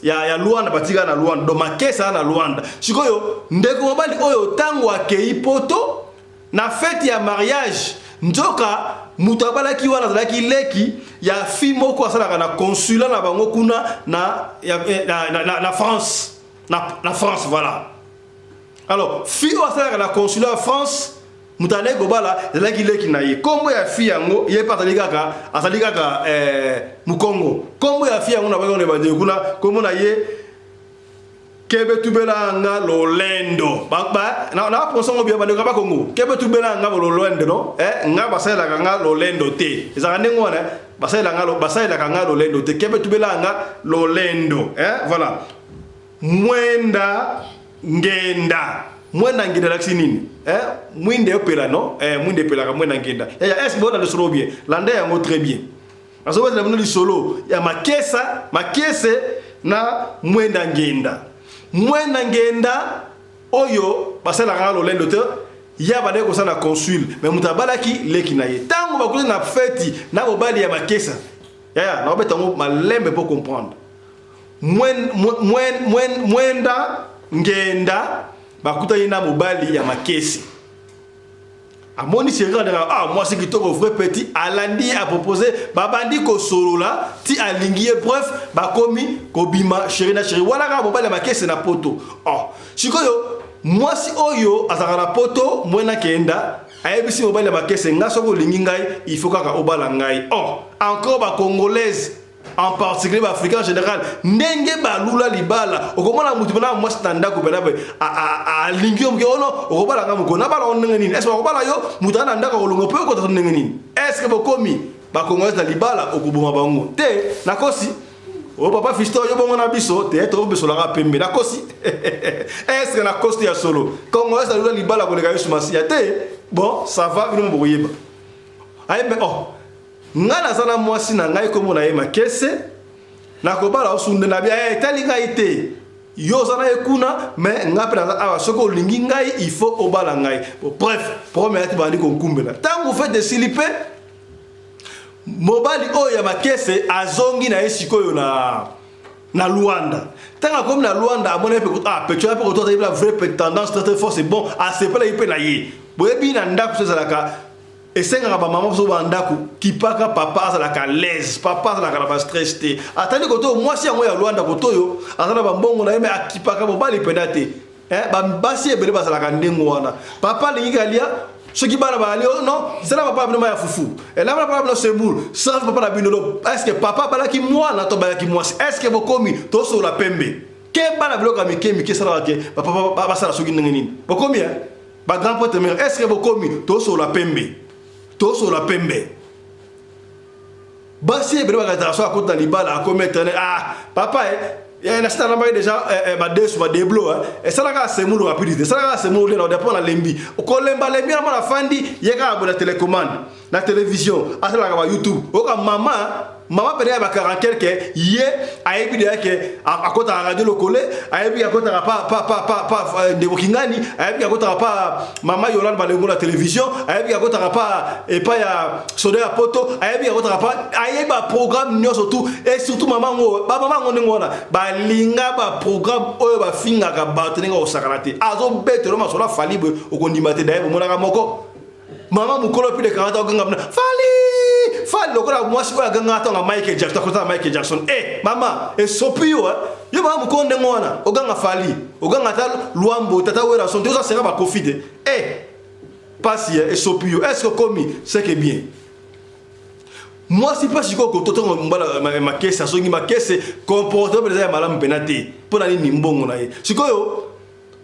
ya Luanda batikala na Luanda. Donc Makese aza na Luanda. Sikoyo ndeko mobali oyo, ntango akei Poto na fête ya mariage, nzoka moto abalaki wana azalaki leki ya fille moko asalaka na consulat na bango kuna na France, na France. Voilà. Alors, fille oyo asalaka na consulat ya France, moto aleki kobala ezalaki leki na ye. Nkombo ya fille yango, ye mpe azali kaka mokongo. Nkombo ya fille yango na bango na ebandeli kuna, nkombo na ye Kebe tubela nga lolendo. Na baponsango bia bandeko Bakongo, kebe tubela nga lolendo. No, eh, nga basalelaka nga lolendo te. Ezalaka ndenge wana, basalelaka nga lolendo te. Kebe tubela nga lolendo, eh, voilà. Mwenda Ngenda, Mwenda Ngenda elakisi nini? Eh, mwinda epela, no, eh, mwinda epelaka. Mwenda Ngenda, yaya, est bona lisolo bien, landa yango très bien. Azobetela bino lisolo ya Makesa, Makese na Mwenda Ngenda. Mwenda Ngenda oyo basalaka nga lolendo te, ya bandaki kosala na consul, mais moto abalaki leki na ye. Ntango bakuti na feti na mobali ya Makesa, yaya, naobeta yango malembe mpo comprendre. Mwenda Ngenda bakutani na mobali ya Makese. Amoni chéri alingaka, ah, mwasi kitoko, vrai petit. Alandi ye, apropose, babandi kosolola ti alingi ye. Bref, bakomi kobima chéri na chéri. Wana kaka mobali ya makese na poto. Oh, sikoyo mwasi oyo azalaka na poto, mwena kenda ayebisi mobali ya makese: "Nga soki olingi ngai, il faut kaka obala ngai." Oh, encore bacongolaise en particulier, baafricain en général, ndenge balula libala. Okomona motu mpena mwasi na ndako mpena alingi yo moke ono, okobala nga mokolo nabala o ndenge nini? Est-ce bakobala yo moto aza na ndako akolongo mpe okota ndenge nini? Est-ce bokomi bacongolais na libala okoboma bango te? Nakosi? O papa Fiston, yo bongo na biso te, tokobesolaka pembe. Nakosi? Est-ce nakosi? Ya solo, congolais alula libala koleka Yesu Masiya te. Bon, ça va, bino bokoyeba. Ayembe, oh, ngai naza na mwasi na ngai, kombo na ye Makese, nakobala osunde na bia. Etali ngai te, yo oza na ye kuna, mais ngai mpe naza awa. Soki olingi ngai, il faut obala ngai. Bon, bref, problème yati bandi konkumbela. Ntango fête esili mpe mobali oyo ya Makese azongi na ye sikoyo na Luanda. Ntango akomi na Luanda, amoni mpe, ah, petit wana mpe koto azali la vraie tendance, très très fort, c'est bon. Asepelaki mpe na ye. Boyebi, na ndako so ezalaka, esengaka bamama so bandako kipaka papa azalaka l'aise, papa azalaka na bastress te. Atali koto oyo mwasi yango ya Lwanda, koto oyo aza na bambongo na ye, mais akipaka mobali mpenza te. Basi ebele bazalaka ndenge wana. Papa alingi kalia, soki bana bazali, oh non, sala papa bino ya fufu, elamba papa bino semoule, sala papa na bino. Do est ce que papa abalaki mwana to abalaki mwasi? Est ce que bokomi tosolola pembe ke bana biloko ya mike mike esalaka ke bapapa basala soki ndenge nini? Bokomi bagrand prêtre mère, est ce que bokomi tosolola pembe? Tosolola pembe. Basi ebele bakataka so akota libala, akomi éternel. Ah papa, eh, na sita nambaki déjà badesu badeblo, esalaka semoule rapide te, esalaka semoule te na mpo na lembi kolemba lembi na mwana afandi ye kaka boye na télécommande na télévision, asalaka ba YouTube. Oyoka mama, mama pene ya ba 40 quelque, ye ayebi deya ke akotaka radio lokole, ayebi akotaka pa pa pa pa pa ndeko Kingani, ayebi akotaka pa mama Yolande Balengo na télévision, ayebi akotaka pa epai ya soda ya poto, ayebi akotaka pa, ayebi baprogramme nyonso tout. Et surtout mama ngo, bamama yango ndenge wana balinga baprogramme oyo bafingaka bato ndenge akosakana te. Azobetelo masolo afali boye, okondima te. Daye bomonaka moko mama mokolo plus de 40 oganga mna Fali, Fali, lokola mwasi oyo agangaka ntonga Michael Jackson, akotala Michael Jackson. E mama, esopi yo. Yo mama mokolo ndenge wana oganga Fali, oganga ata Lwambo, tata Werason te, oza senga bakofi te. E pasi, esopi yo. Est ce que okomi? C'est que bien mwasi mpe sikoyo kototongo mbala Makese azongi. Makese comportement mpenza ya malamu mpena te. Mpo na nini? Mbongo na ye. Sikoyo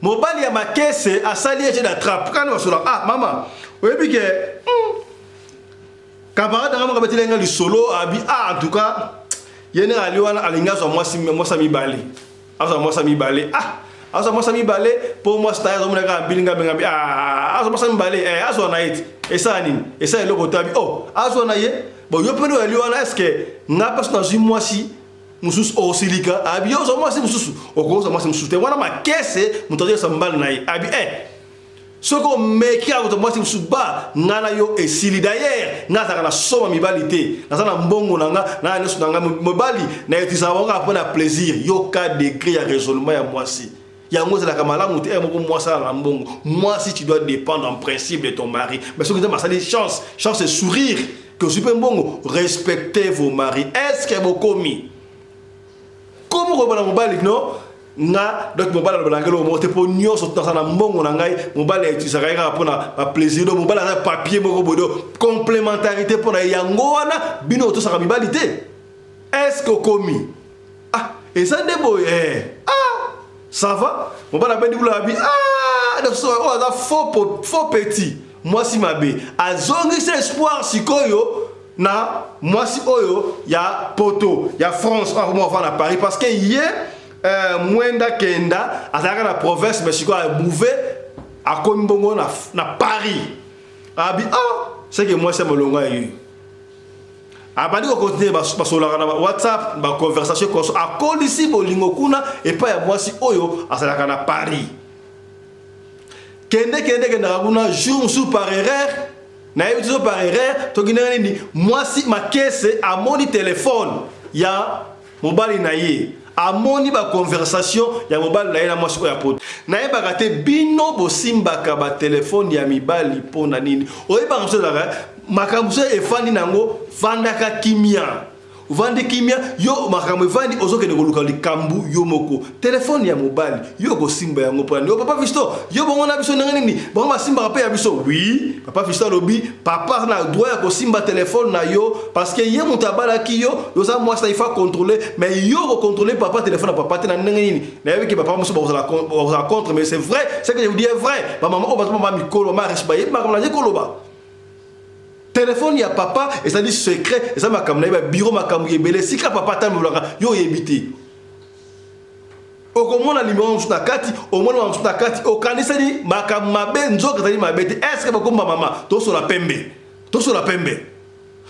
mobali ya Makese asali ye na trappe kani basola. Ah mama, oyebi ke camarade nanga moko abeteli nga lisolo, abi: "Ah, en tout cas, ye ndenge ali wana, alingi azwa mwasi, mwasi ya mibale, azwa mwasi ya mibale. Ah, azwa mwasi ya mibale mpo mwasi na ye azomona kaka mbilinga mbenga. Ah, azwa mwasi ya mibale, eh, azwa na ye ti esala nini? Esala eloko te." Abi: "Oh, azwa na ye. Bon, yo mpe nde oyali wana, est ce que nga mpe so nazwi mwasi mosusu, osilika?" Abi: "Yo ozwa mwasi mosusu, okozwa mwasi mosusu te." Wana Makese moto azoyesa mobali na ye, abi: "Eh, soki omeki akozwa mwasi mosusu, ba nga na yo esili. D'ailleurs, nga azalaka na soma mibali te, naza na mbongo na nga na nyonso na nga. Mobali na utilisaka bango kaka mpo na plaisir." Yoka degré ya raisonnement ya mwasi. Yango ezalaka malamu te. Moko mwasi ala na mbongo, mwasi, tu dois dépendre en principe de ton mari, mais soki Nzambe asali chance, chance et sourire que ozwi mpe mbongo, respectez vos maris. Est ce que bokomi komo koloba na mobali? No, nga donc mobali alobela ngai eloko moko te, mpo nyonso naza na mbongo na ngai. Mobali autilisaka ye kaka mpona baplaisir. Do mobali aza papier moko boye, do complémentarité mpona ye. Yango wana bino otosaka mibali te. Est ce que okomi? Ah, eza nde boye, eh. Ah, ça va. Mobali abendi bula, abi: "Ah, oyo aza faux petit." Mwasi mabe azongisa espoir sikoyo na mwasi oyo ya poto, ya France, oyo akoma na Paris, parce que ye mwenda kenda azalaka na province, mais sikoyo amouve, akomi mbongo na Paris. Abi: "Ah, c'est que mwasi ya molongo ya ye." Abandi kocontinue, basololaka na WhatsApp, baconversation konso. Akolisi bolingo kuna epai ya mwasi oyo azalaka na Paris. Kende kende kendaka kuna, jour mosusu par erreur, nayebi te so par erreur toki ndenge nini, mwasi Makese amoni telefone ya mobali na ye. Amoni ba conversation ya mobali na ye na mwasi oyo ya poto. Nayebaka te bino bosimbaka ba telefone ya mibali mpo na nini? Oyebaka mosusu ezalaka makambo mosusu efandi na yango, fandaka kimia. Ovandi kimia, yo makambo evandi ozokende koluka likambo yo moko. Telefone ya mobali, yo okosimba yango mpo na nini? Oh papa Fiston, yo bongo na biso ndenge nini? Bango basimbaka mpe ya biso. Oui, papa Fiston alobi, papa aza na droit ya kosimba telefone na yo parce que ye moto abalaki yo, yo oza mwasi na il faut contrôler, mais yo okocontrôler papa telefone ya papa te na ndenge nini? Nayebi ke papa mosusu bakozala contre, mais c'est vrai, ce que je vous dis est vrai. Ba mama oyo baza mama mikolo, mama riche, bayebi makambo nazali koloba. Telefone ya papa ezali secret, eza makambo na ye, ba bureau, makambo ebele. Esika papa atambolaka, yo oyebi te. Okomona limero mosusu na kati, omoni makambo mosusu na kati, okaniseli makambo mabe, nzoka ezali mabe te. Est-ce que bokomba mama? Tosola pembe, tosola pembe.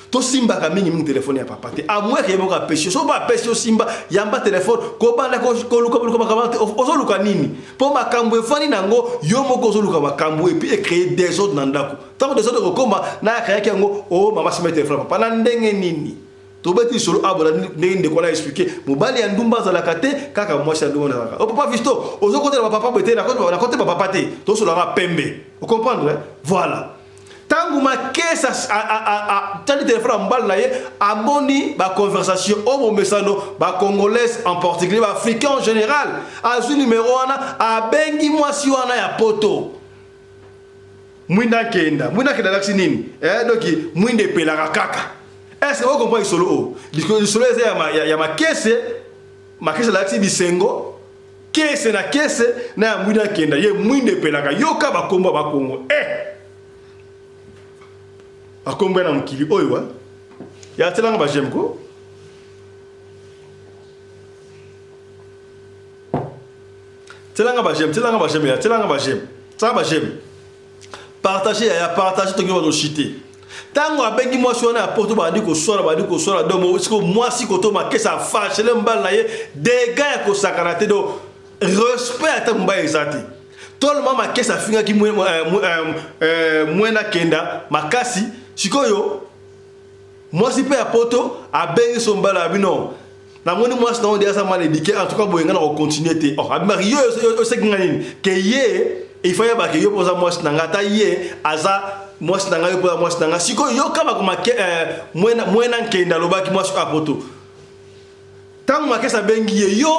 Tosimbaka mingi mingi telefone ya papa te, à moins que ye moko apesi yo. Soki apesi yo, simba, yamba telefone. Kobanda koluka koluka makambo te, ozoluka nini? Mpo makambo efandi nango, yo moko ozoluka makambo et puis ecréer désordre na ndako. Ntango désordre ekokoma na akreaki yango, o oh, mama simba telefone ya papa na ndenge nini? Tobeti lisolo abola ndenge ndeko wana explike, mobali ya ndumba azalaka te, kaka mwasi ya ndumba azalaka. O papa Fisto, ozokotela bapapa boye te, nakote bapapa te, tosolaka pembe, ocomprendre? Voilà. Ntango Makese atali telefone ya mobali na ye, amoni baconversation oyo momesano bacongolaise en particulier, baafricain en général. Azwi numero wana, abengi mwasi wana ya poto. Mwinda akenda, mwinda akenda alakisi nini? Eh, donc mwinda epelaka kaka. Est ce que okomprendre lisolo oyo? Lisolo eza ya Makese. Makese alakisi bisengo kese na kese na ya mwinda akenda ye, mwinda epelaka. Yoka bakombo ya bakongo, eh! Bakombo ya na mokili oyo eh? Ya tielanga ba j'aime ko, tielanga ba j'aime, tielanga ba j'aime ya, tielanga ba j'aime, tielanga ba j'aime, partage ya, partage, tongi bazoshite. Ntango abengi mwasi wana ya poto, bandi koswala, bandi koswala. Donc siko mwasi koto Makese afashele mobali na ye, dega ya kosakana te. Donc respect ata mobali eza te. Toloma Makese afingaki mwena kenda makasi. Sikoyo mwasi mpe ya poto abengi so mobali ya bino, namoni mwasi na yo aza mal éduqué, en tout cas boye nga na kocontinue te. Oh, abimaki yo oseki nga nini ke ye il faut yebake yo mpo oza mwasi na nga, ata ye aza mwasi na ngai, yo mpo oza mwasi na nga. Sikoyo yoka bakoma mwena nkende alobaki mwasi oyo apoto. Ntango Makesi abengi ye, yo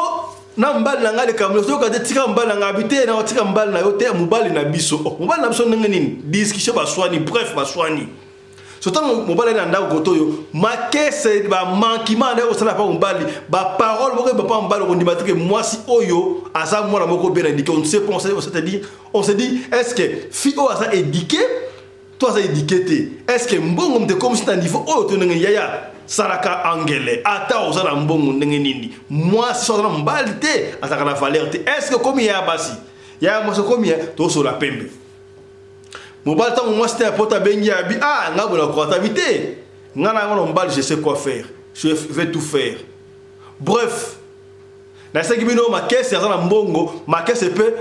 na mobali na ngai likambo ozoyoka te, tika mobali na ngai abi te, na tika mobali na yo te, mobali na biso. Oh, mobali na biso ndenge nini? Discussion, baswani, bref baswani. So ntango mobali aye na ndako koto oyo, Makese bamankima andaki kosala pa mobali, baparole moko papa mobali okondima te ke mwasi oyo aza mwana moko bien éduqué. On ne sait pas, on se dit, on se dit, est ce que fille oyo aza éduqué to aza éduqué te? Est ce que mbongo moto ekomisi na niveau oyo to ndenge? Yaya, salaka angele, ata oza na mbongo ndenge nini, mwasi so aza na mobali te, azalaka na valeur te. Est ce que okomi yaya basi, yaya mwasi okomi tosola pembe? Mobali ntango mwasi te ya poto abengi, abi ah, ngai boye nakoka tabi te, ngai na yango na mobali, je sais quoi faire, je vais tout faire. Bref, naseki bino. Makese aza na mbongo, Makese mpe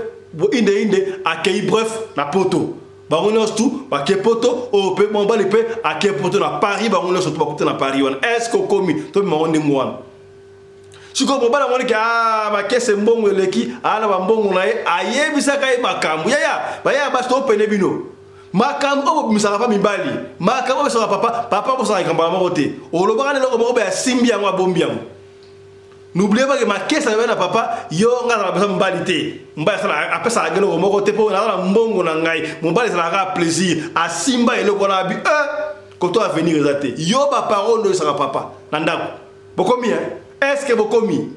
inde inde akei, bref, na poto. Bango nyonso tu bake poto oyo mpe mobali mpe ake poto na Paris. Bango nyonso tu bakuta na Paris wana. Est ce que okomi tobimango ndenge wana? Sikoyo mobali amoni ke ah, Makese mbongo eleki, aa na bambongo na ye, ayebisaka ye makambo. Yaya, bayaya basi, topene bino makambo oyo bobimisaka pa mibali, makambo oyo bisaka papa papa, bosaka likambo moko te. Olobaka na eloko moko boye, asimbi yango, abombi yango. N'oubliez pas que Makese ayobi na papa, yo nga azala pesa mobali te, mobali asala apesaka eloko moko te mpo naza na mbongo na ngai. Mobali ezalaka plaisir, asimba eloko wana, abi eh, koto avenir eza te. Yo baparole oyo esaka papa na ndako, bokomi hein? Est ce que bokomi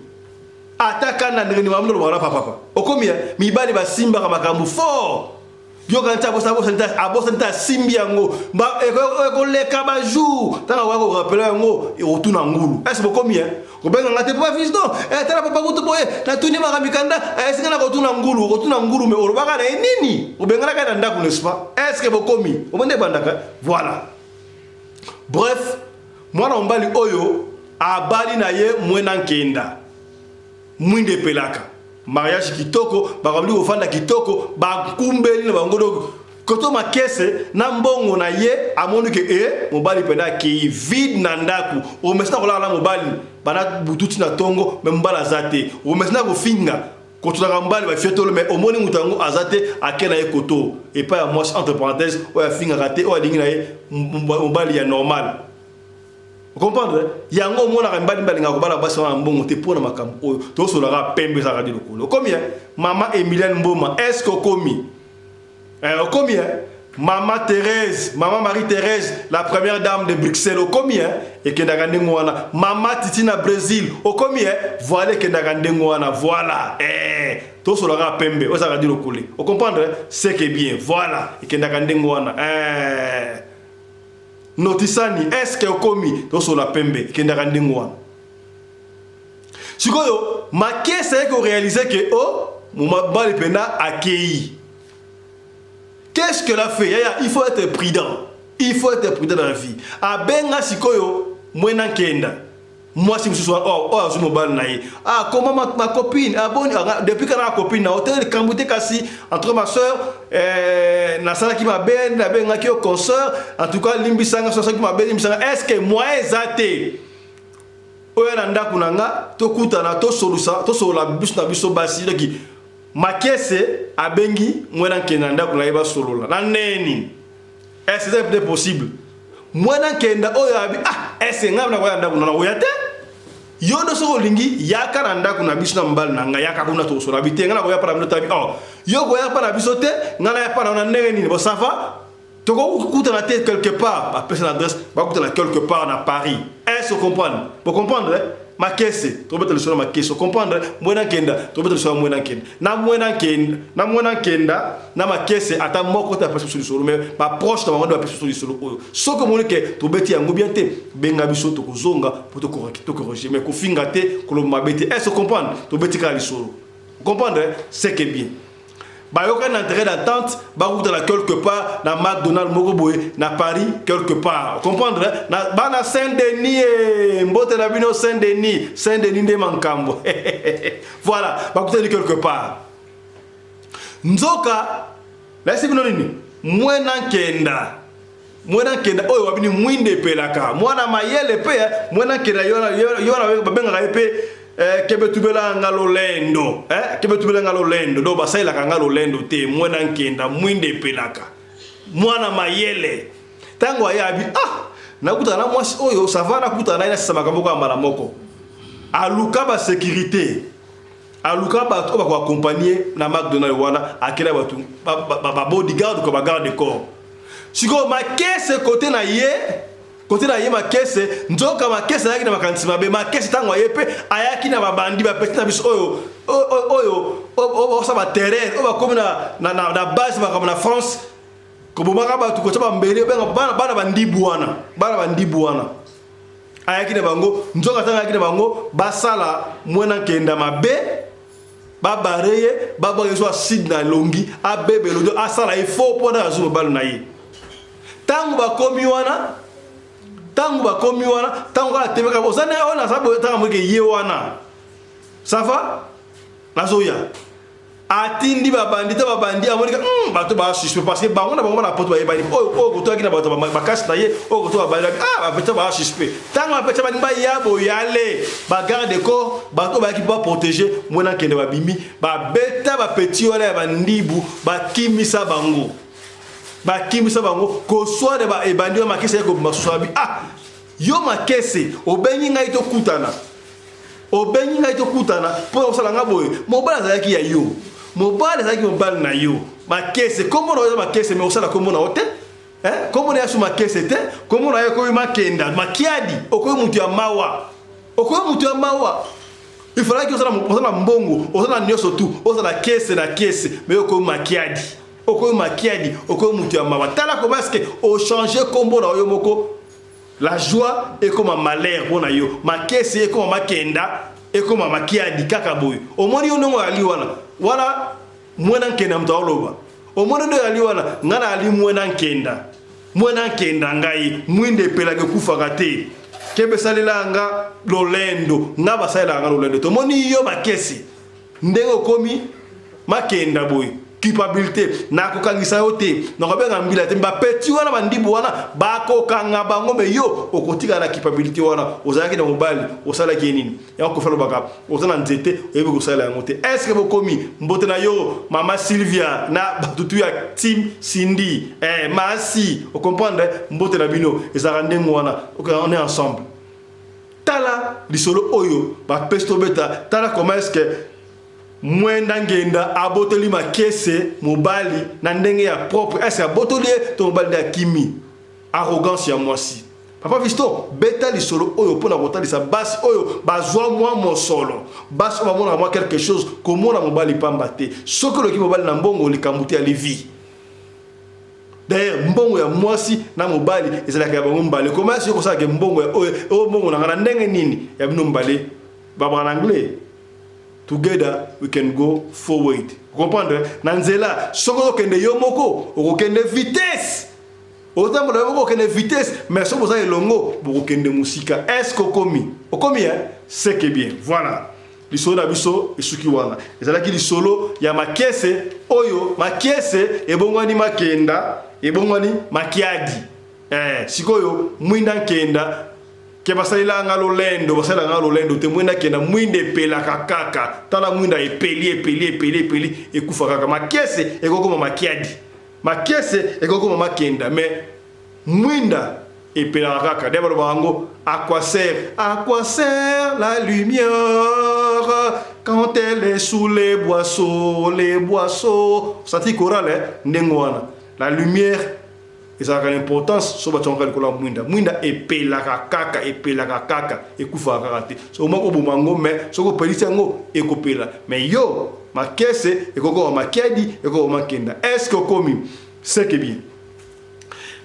ata kanda ndenge nini mamundo lobaka na papa okomi hein? Mibali basimbaka makambo fort. Yoka nti abosani te, asimbi yango, ekoleka bajour, ntango akoya korapele yango, ekotuna ngulu. Est ce bokomi hein? Kobenga nga te, papa Fiston, tala papa kutu boye natuni maka mikanda esinga na kotuna ngulu. Okotuna ngulu, me olobaka na ye nini? Obenganaka na ndako, n'est-ce pas? Est ce que bokomi omoni ebandaka? Voilà, bref, mwana mobali oyo abali na ye mwena nkenda, mwinda epelaka, mariage kitoko, bakambi kofanda kitoko, bakumbeli na bango. Donc Koto makese na mbongo na ye amoni ke e mobali mpenza akei vide na ndako. Omesana kolala na mobali bana butu ti na tongo, me mobali aza te. Omesana kofinga kotulaka mobali bafiotolo, me omoni moto yango aza te, ake na ye koto epai ya mwasi entre parenthèse oyo afingaka te, oyo alingi na ye mobali ya normal. Comprendre yango omonaka mibali balingaka kobala basi wana mbongo te mpo na makambo oyo tosolaka pembe ezalaka di lokolo. Okomi mama Emilienne Mboma, est ce que okomi? Eh, okomi hein? Mama Thérèse, Mama Marie-Thérèse, la première dame de Bruxelles, okomi hein? Ekendaka ndenge wana. Mama Titi na Brésil, okomi hein? Voilà ekendaka ndenge wana. Voilà. Eh, tosolaka pembe, ozalaka di lokole. O comprendre? C'est que bien. Voilà, ekendaka ndenge wana. Eh. Notisani, est-ce que okomi? Tosola pembe, ekendaka ndenge wana. Sikoyo, makese ayaki korealize ke o mobali mpenza akei. Qu'est-ce qu'elle a fait? Yaya, il faut être prudent. Il faut être prudent dans la vie. Abenga sikoyo mwena nkenda. Mwasi mosusu oyo oh, azwi mobali na ye. Ah, comment ma copine? Ah bon, ah, depuis kana copine na hotel kambu te kasi entre ma soeur eh, nasalaki mabe nabengaki yo consoeur, en tout cas limbisanga soki mabe limbisanga. Est-ce que moyen eza te? Oyo na ndako na nga tokutana tosolusa tosolola biso na biso basi donc Makese abengi mwana nkenda na ndako na ye basolola na neni. Est-ce que c'est peut-être possible? Mwana nkenda oyo abi ah est-ce que ngai nakoya ndako na nakoya te? Yo nde soki olingi yaka na ndako na biso na mobali na ngai yaka kuna tokosolola bi te ngai nakoya mpa na bino tabi oh yo koya mpa na biso te ngai naya mpa na na ndenge nini bon ça va tokokutana te quelque part bapesa na adresse bakutana quelque part na Paris. Est-ce que comprendre? Bo comprendre eh? Makese tobeta lisolo makese comprendre mwena nkenda tobeta lisolo mwena nkenda na mwena nkenda na mwena nkenda na makese ata moko te apesa biso lisolo mais baproche na bango nde bapesa biso lisolo oyo. Soki omoni ke tobeti yango bien te benga biso tokozonga po tokorrige mais kofinga te koloba mabe te. Est-ce comprendre? Tobeti kaka lisolo comprendre c'est que bien bayokani na terrain d'entente bakutana quelque part na McDonald moko boye na Paris quelque part comprendre na bana Saint-Denis eh, mbote na bino Saint-Denis Saint-Denis nde mankambo voilà bakutani quelque part nzoka nayesi bino nini mwena nkenda mwena nkenda oyo wabini mwinda epelaka mwana mayele mpe eh, mwena nkenda yo wana babengaka ye mpe eh, kebetubela nga lolendo eh, kebetubela nga lolendo donc basalelaka nga lolendo te mwena nkenda mwinda epelaka mwana mayele ntango aye abi ah nakutana na mwasi oyo sava nakutana na ye nasisa makambo kaka mbala moko aluka basekirite aluka bato oyo bakoakompagne na McDonald wana akela bato babodyguard ko bagarde corps sikoyo makese kote na ye kote na ye makese nzoka makese ayaki na makanisi mabe makese ntango aye mpe ayaki na babandi bapeti na biso oyo oyo osala baterrain oyo bakomi na base makambo na France kobomaka bato kotya bambeli obenga bana bandibu wana bana bandibu wana ayaki na bango nzoka ntango ayaki na bango basala mwana nkenda mabe babare ye babwaka ye so acide na elongi abebe elongi asala ye fo mpo na azwi mobali na ye ntango bakomi wana ntango bakomi wana ntango kaka tebeka oza ndenge oyo naza boye ntango amoki ye wana ça va nazoya atindi babandi ta babandi amoni ka hmm, bato ba suspect parce que bango na bango bana poto bayebani oyo oyo kotoyaki na bato makasi na ye oyo koto babandi ah bapeta ba suspect ntango bapeta balingi baya boyale ba garde corps bato bayaki ba protéger mwana nkende babimi babeta bapeti wana ya bandibu bakimisa bango bakimisa bango koswana ba ebandi wana makese ya kobima susu ah yo makese obengi ngai tokutana Obengi ngai tokutana mpo na kosala ngai boye. Mobali azalaki ya yo, mobali azalaki mobali na yo. Makese, kombo na yo eza makese, me osala kombo na yo te. Eh, kombo na yo makese te, kombo na yo ekomi makenda, makiadi, okomi mutu ya mawa, okomi mutu ya mawa. Il fallait ozala na mbongo, ozala na nyonso tu, ozala kese na kese, me okomi makiadi, okomi makiadi, okomi mutu ya mawa. Tala comment est-ce que ochange kombo na yo moko. La joie ekoma malheur mpo na yo, makese ekoma makenda, ekoma makiadi kaka boye. Omoni yo ndenge oyali wana wana mwana nkenda moto aoloba. Omoni ndenge oyali wana, ngai nayali mwana nkenda, mwana nkenda ngai mwinda epelaka ekufaka te. Kebe salela nga lolendo, nga basalelaka nga lolendo. Tomoni yo makese ndenge okomi makenda boye. culpabilité. Nakokangisa yo te, nakobenga mbila te, bapeti wana bandibu wana bakokanga bango, me yo okotikala na culpabilité wana. Ozalaki na mobali, osalaki ye nini? Yango Kofi alobaka, oza na nzete, oyebi kosala yango te. Est ce que bokomi? Mbote na yo, mama Sylvia, na batutu ya team Cindy, masi ocomprendre. Mbote na bino, ezalaka ndenge wana. On est ensemble. Tala lisolo oyo bapesi tobeta. Tala comment est ce que Mwenda Ngenda abotoli makese mobali na ndenge ya propre. Est ce abotoli ye to mobali nde akimi? Arrogance ya mwasi. Papa Fiston, beta lisolo oyo mpona kotalisa basi oyo bazwa mwa mosolo, basi oyo bamonaka mwa quelque chose. Komona mobali pamba te. Soki oloki mobali na mbongo, likambo te ya livi. D'ailleurs, mbongo ya mwasi na mobali ezalaka ya bango mbale. Koma soki kosalaka mbongo ya oyo, oyo mbongo na nga na ndenge nini ya bino mbale? Babaka na anglais, "Together we can go forward." Comprendre na nzela, soki ozokende yo moko, okokende vitesse. Otambola yo moko, okende vitesse, mais soki boza elongo, bokokende mosika. Est ce que okomi? Okomi, hein? C'est que bien. Voilà, lisolo na biso esuki wana. Ezalaki lisolo ya makese oyo makese ebongwani makenda, ebongwani makiadi. Sikoyo mwinda nkenda ke basalela nga lolendo, basalela nga lolendo te. Mwinda kenda, mwinda epelaka kaka. Tala mwinda epeli, epeli, epeli, epeli, ekufa kaka. Makese ekokoma makiadi, makese ekokoma makenda, mais mwinda epelaka kaka. Nde balobaka yango, à quoi sert, à quoi sert la lumière quand elle est sous les boisseaux, les boisseaux? Santi chorale, eh? Ndenge wana la lumière ezalaka na importance. So batiangaka likolo ya mwinda, mwinda epelaka kaka, epelaka kaka, ekufaka kaka te. So moko oboma yango, mais soki opelisi yango, ekopela. Mais yo makese ekokoma makiadi, ekokoma makenda. Est ce que okomi? C'est que bien.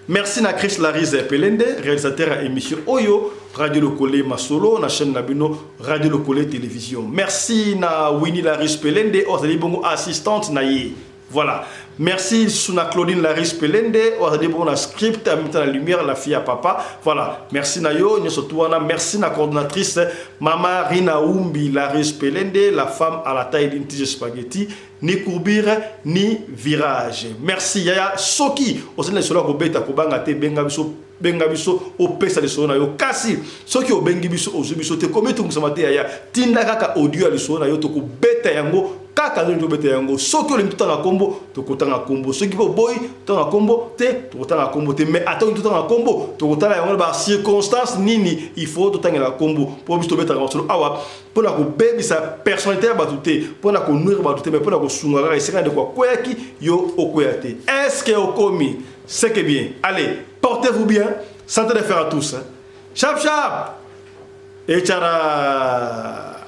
Merci na Chris Larise Pelende, réalisateur ya émission oyo Radio Lokole Masolo na chaîne na bino Radio Lokole Télévision. Merci na Winnie Larise Pelende oyo azali bongo assistante na ye. Voilà, merci na Claudine Larise Pelende oyo azali bongo na script, en même temps na lumière, la fille à papa. Voilà, merci na yo nyonso tu wana. Merci na coordonnatrice, mama Rina Umbi Larise Pelende, la femme à la taille d'une tige spaghetti, ni courbure ni virage. Merci yaya. Soki ozali na lisolo ya kobeta, kobanga te, benga biso, benga biso, opesa lisolo na yo. Kasi soki obengi biso, ozwi biso te, komi etungisama te yaya. Tinda kaka audio ya lisolo na yo, tokobeta yango kaka ndenge tobeta yango. Soki olingi totanga nkombo, tokotanga nkombo. Soki mpe oboyi totanga nkombo te, tokotanga nkombo te. Mais ata olingi totanga nkombo, tokotala yango na bacirconstance nini il faut totangela nkombo, mpo biso tobetaka masolo awa mpona kobebisa personnalité ya bato te, mpona konuire bato te, mais mpona kosunga kaka esika ndeko akweyaki, yo okweya te. Est ce que okomi? C'est que bien. Allez, portez-vous bien. Santé de fer à tous, hein. Chap chap et tchara.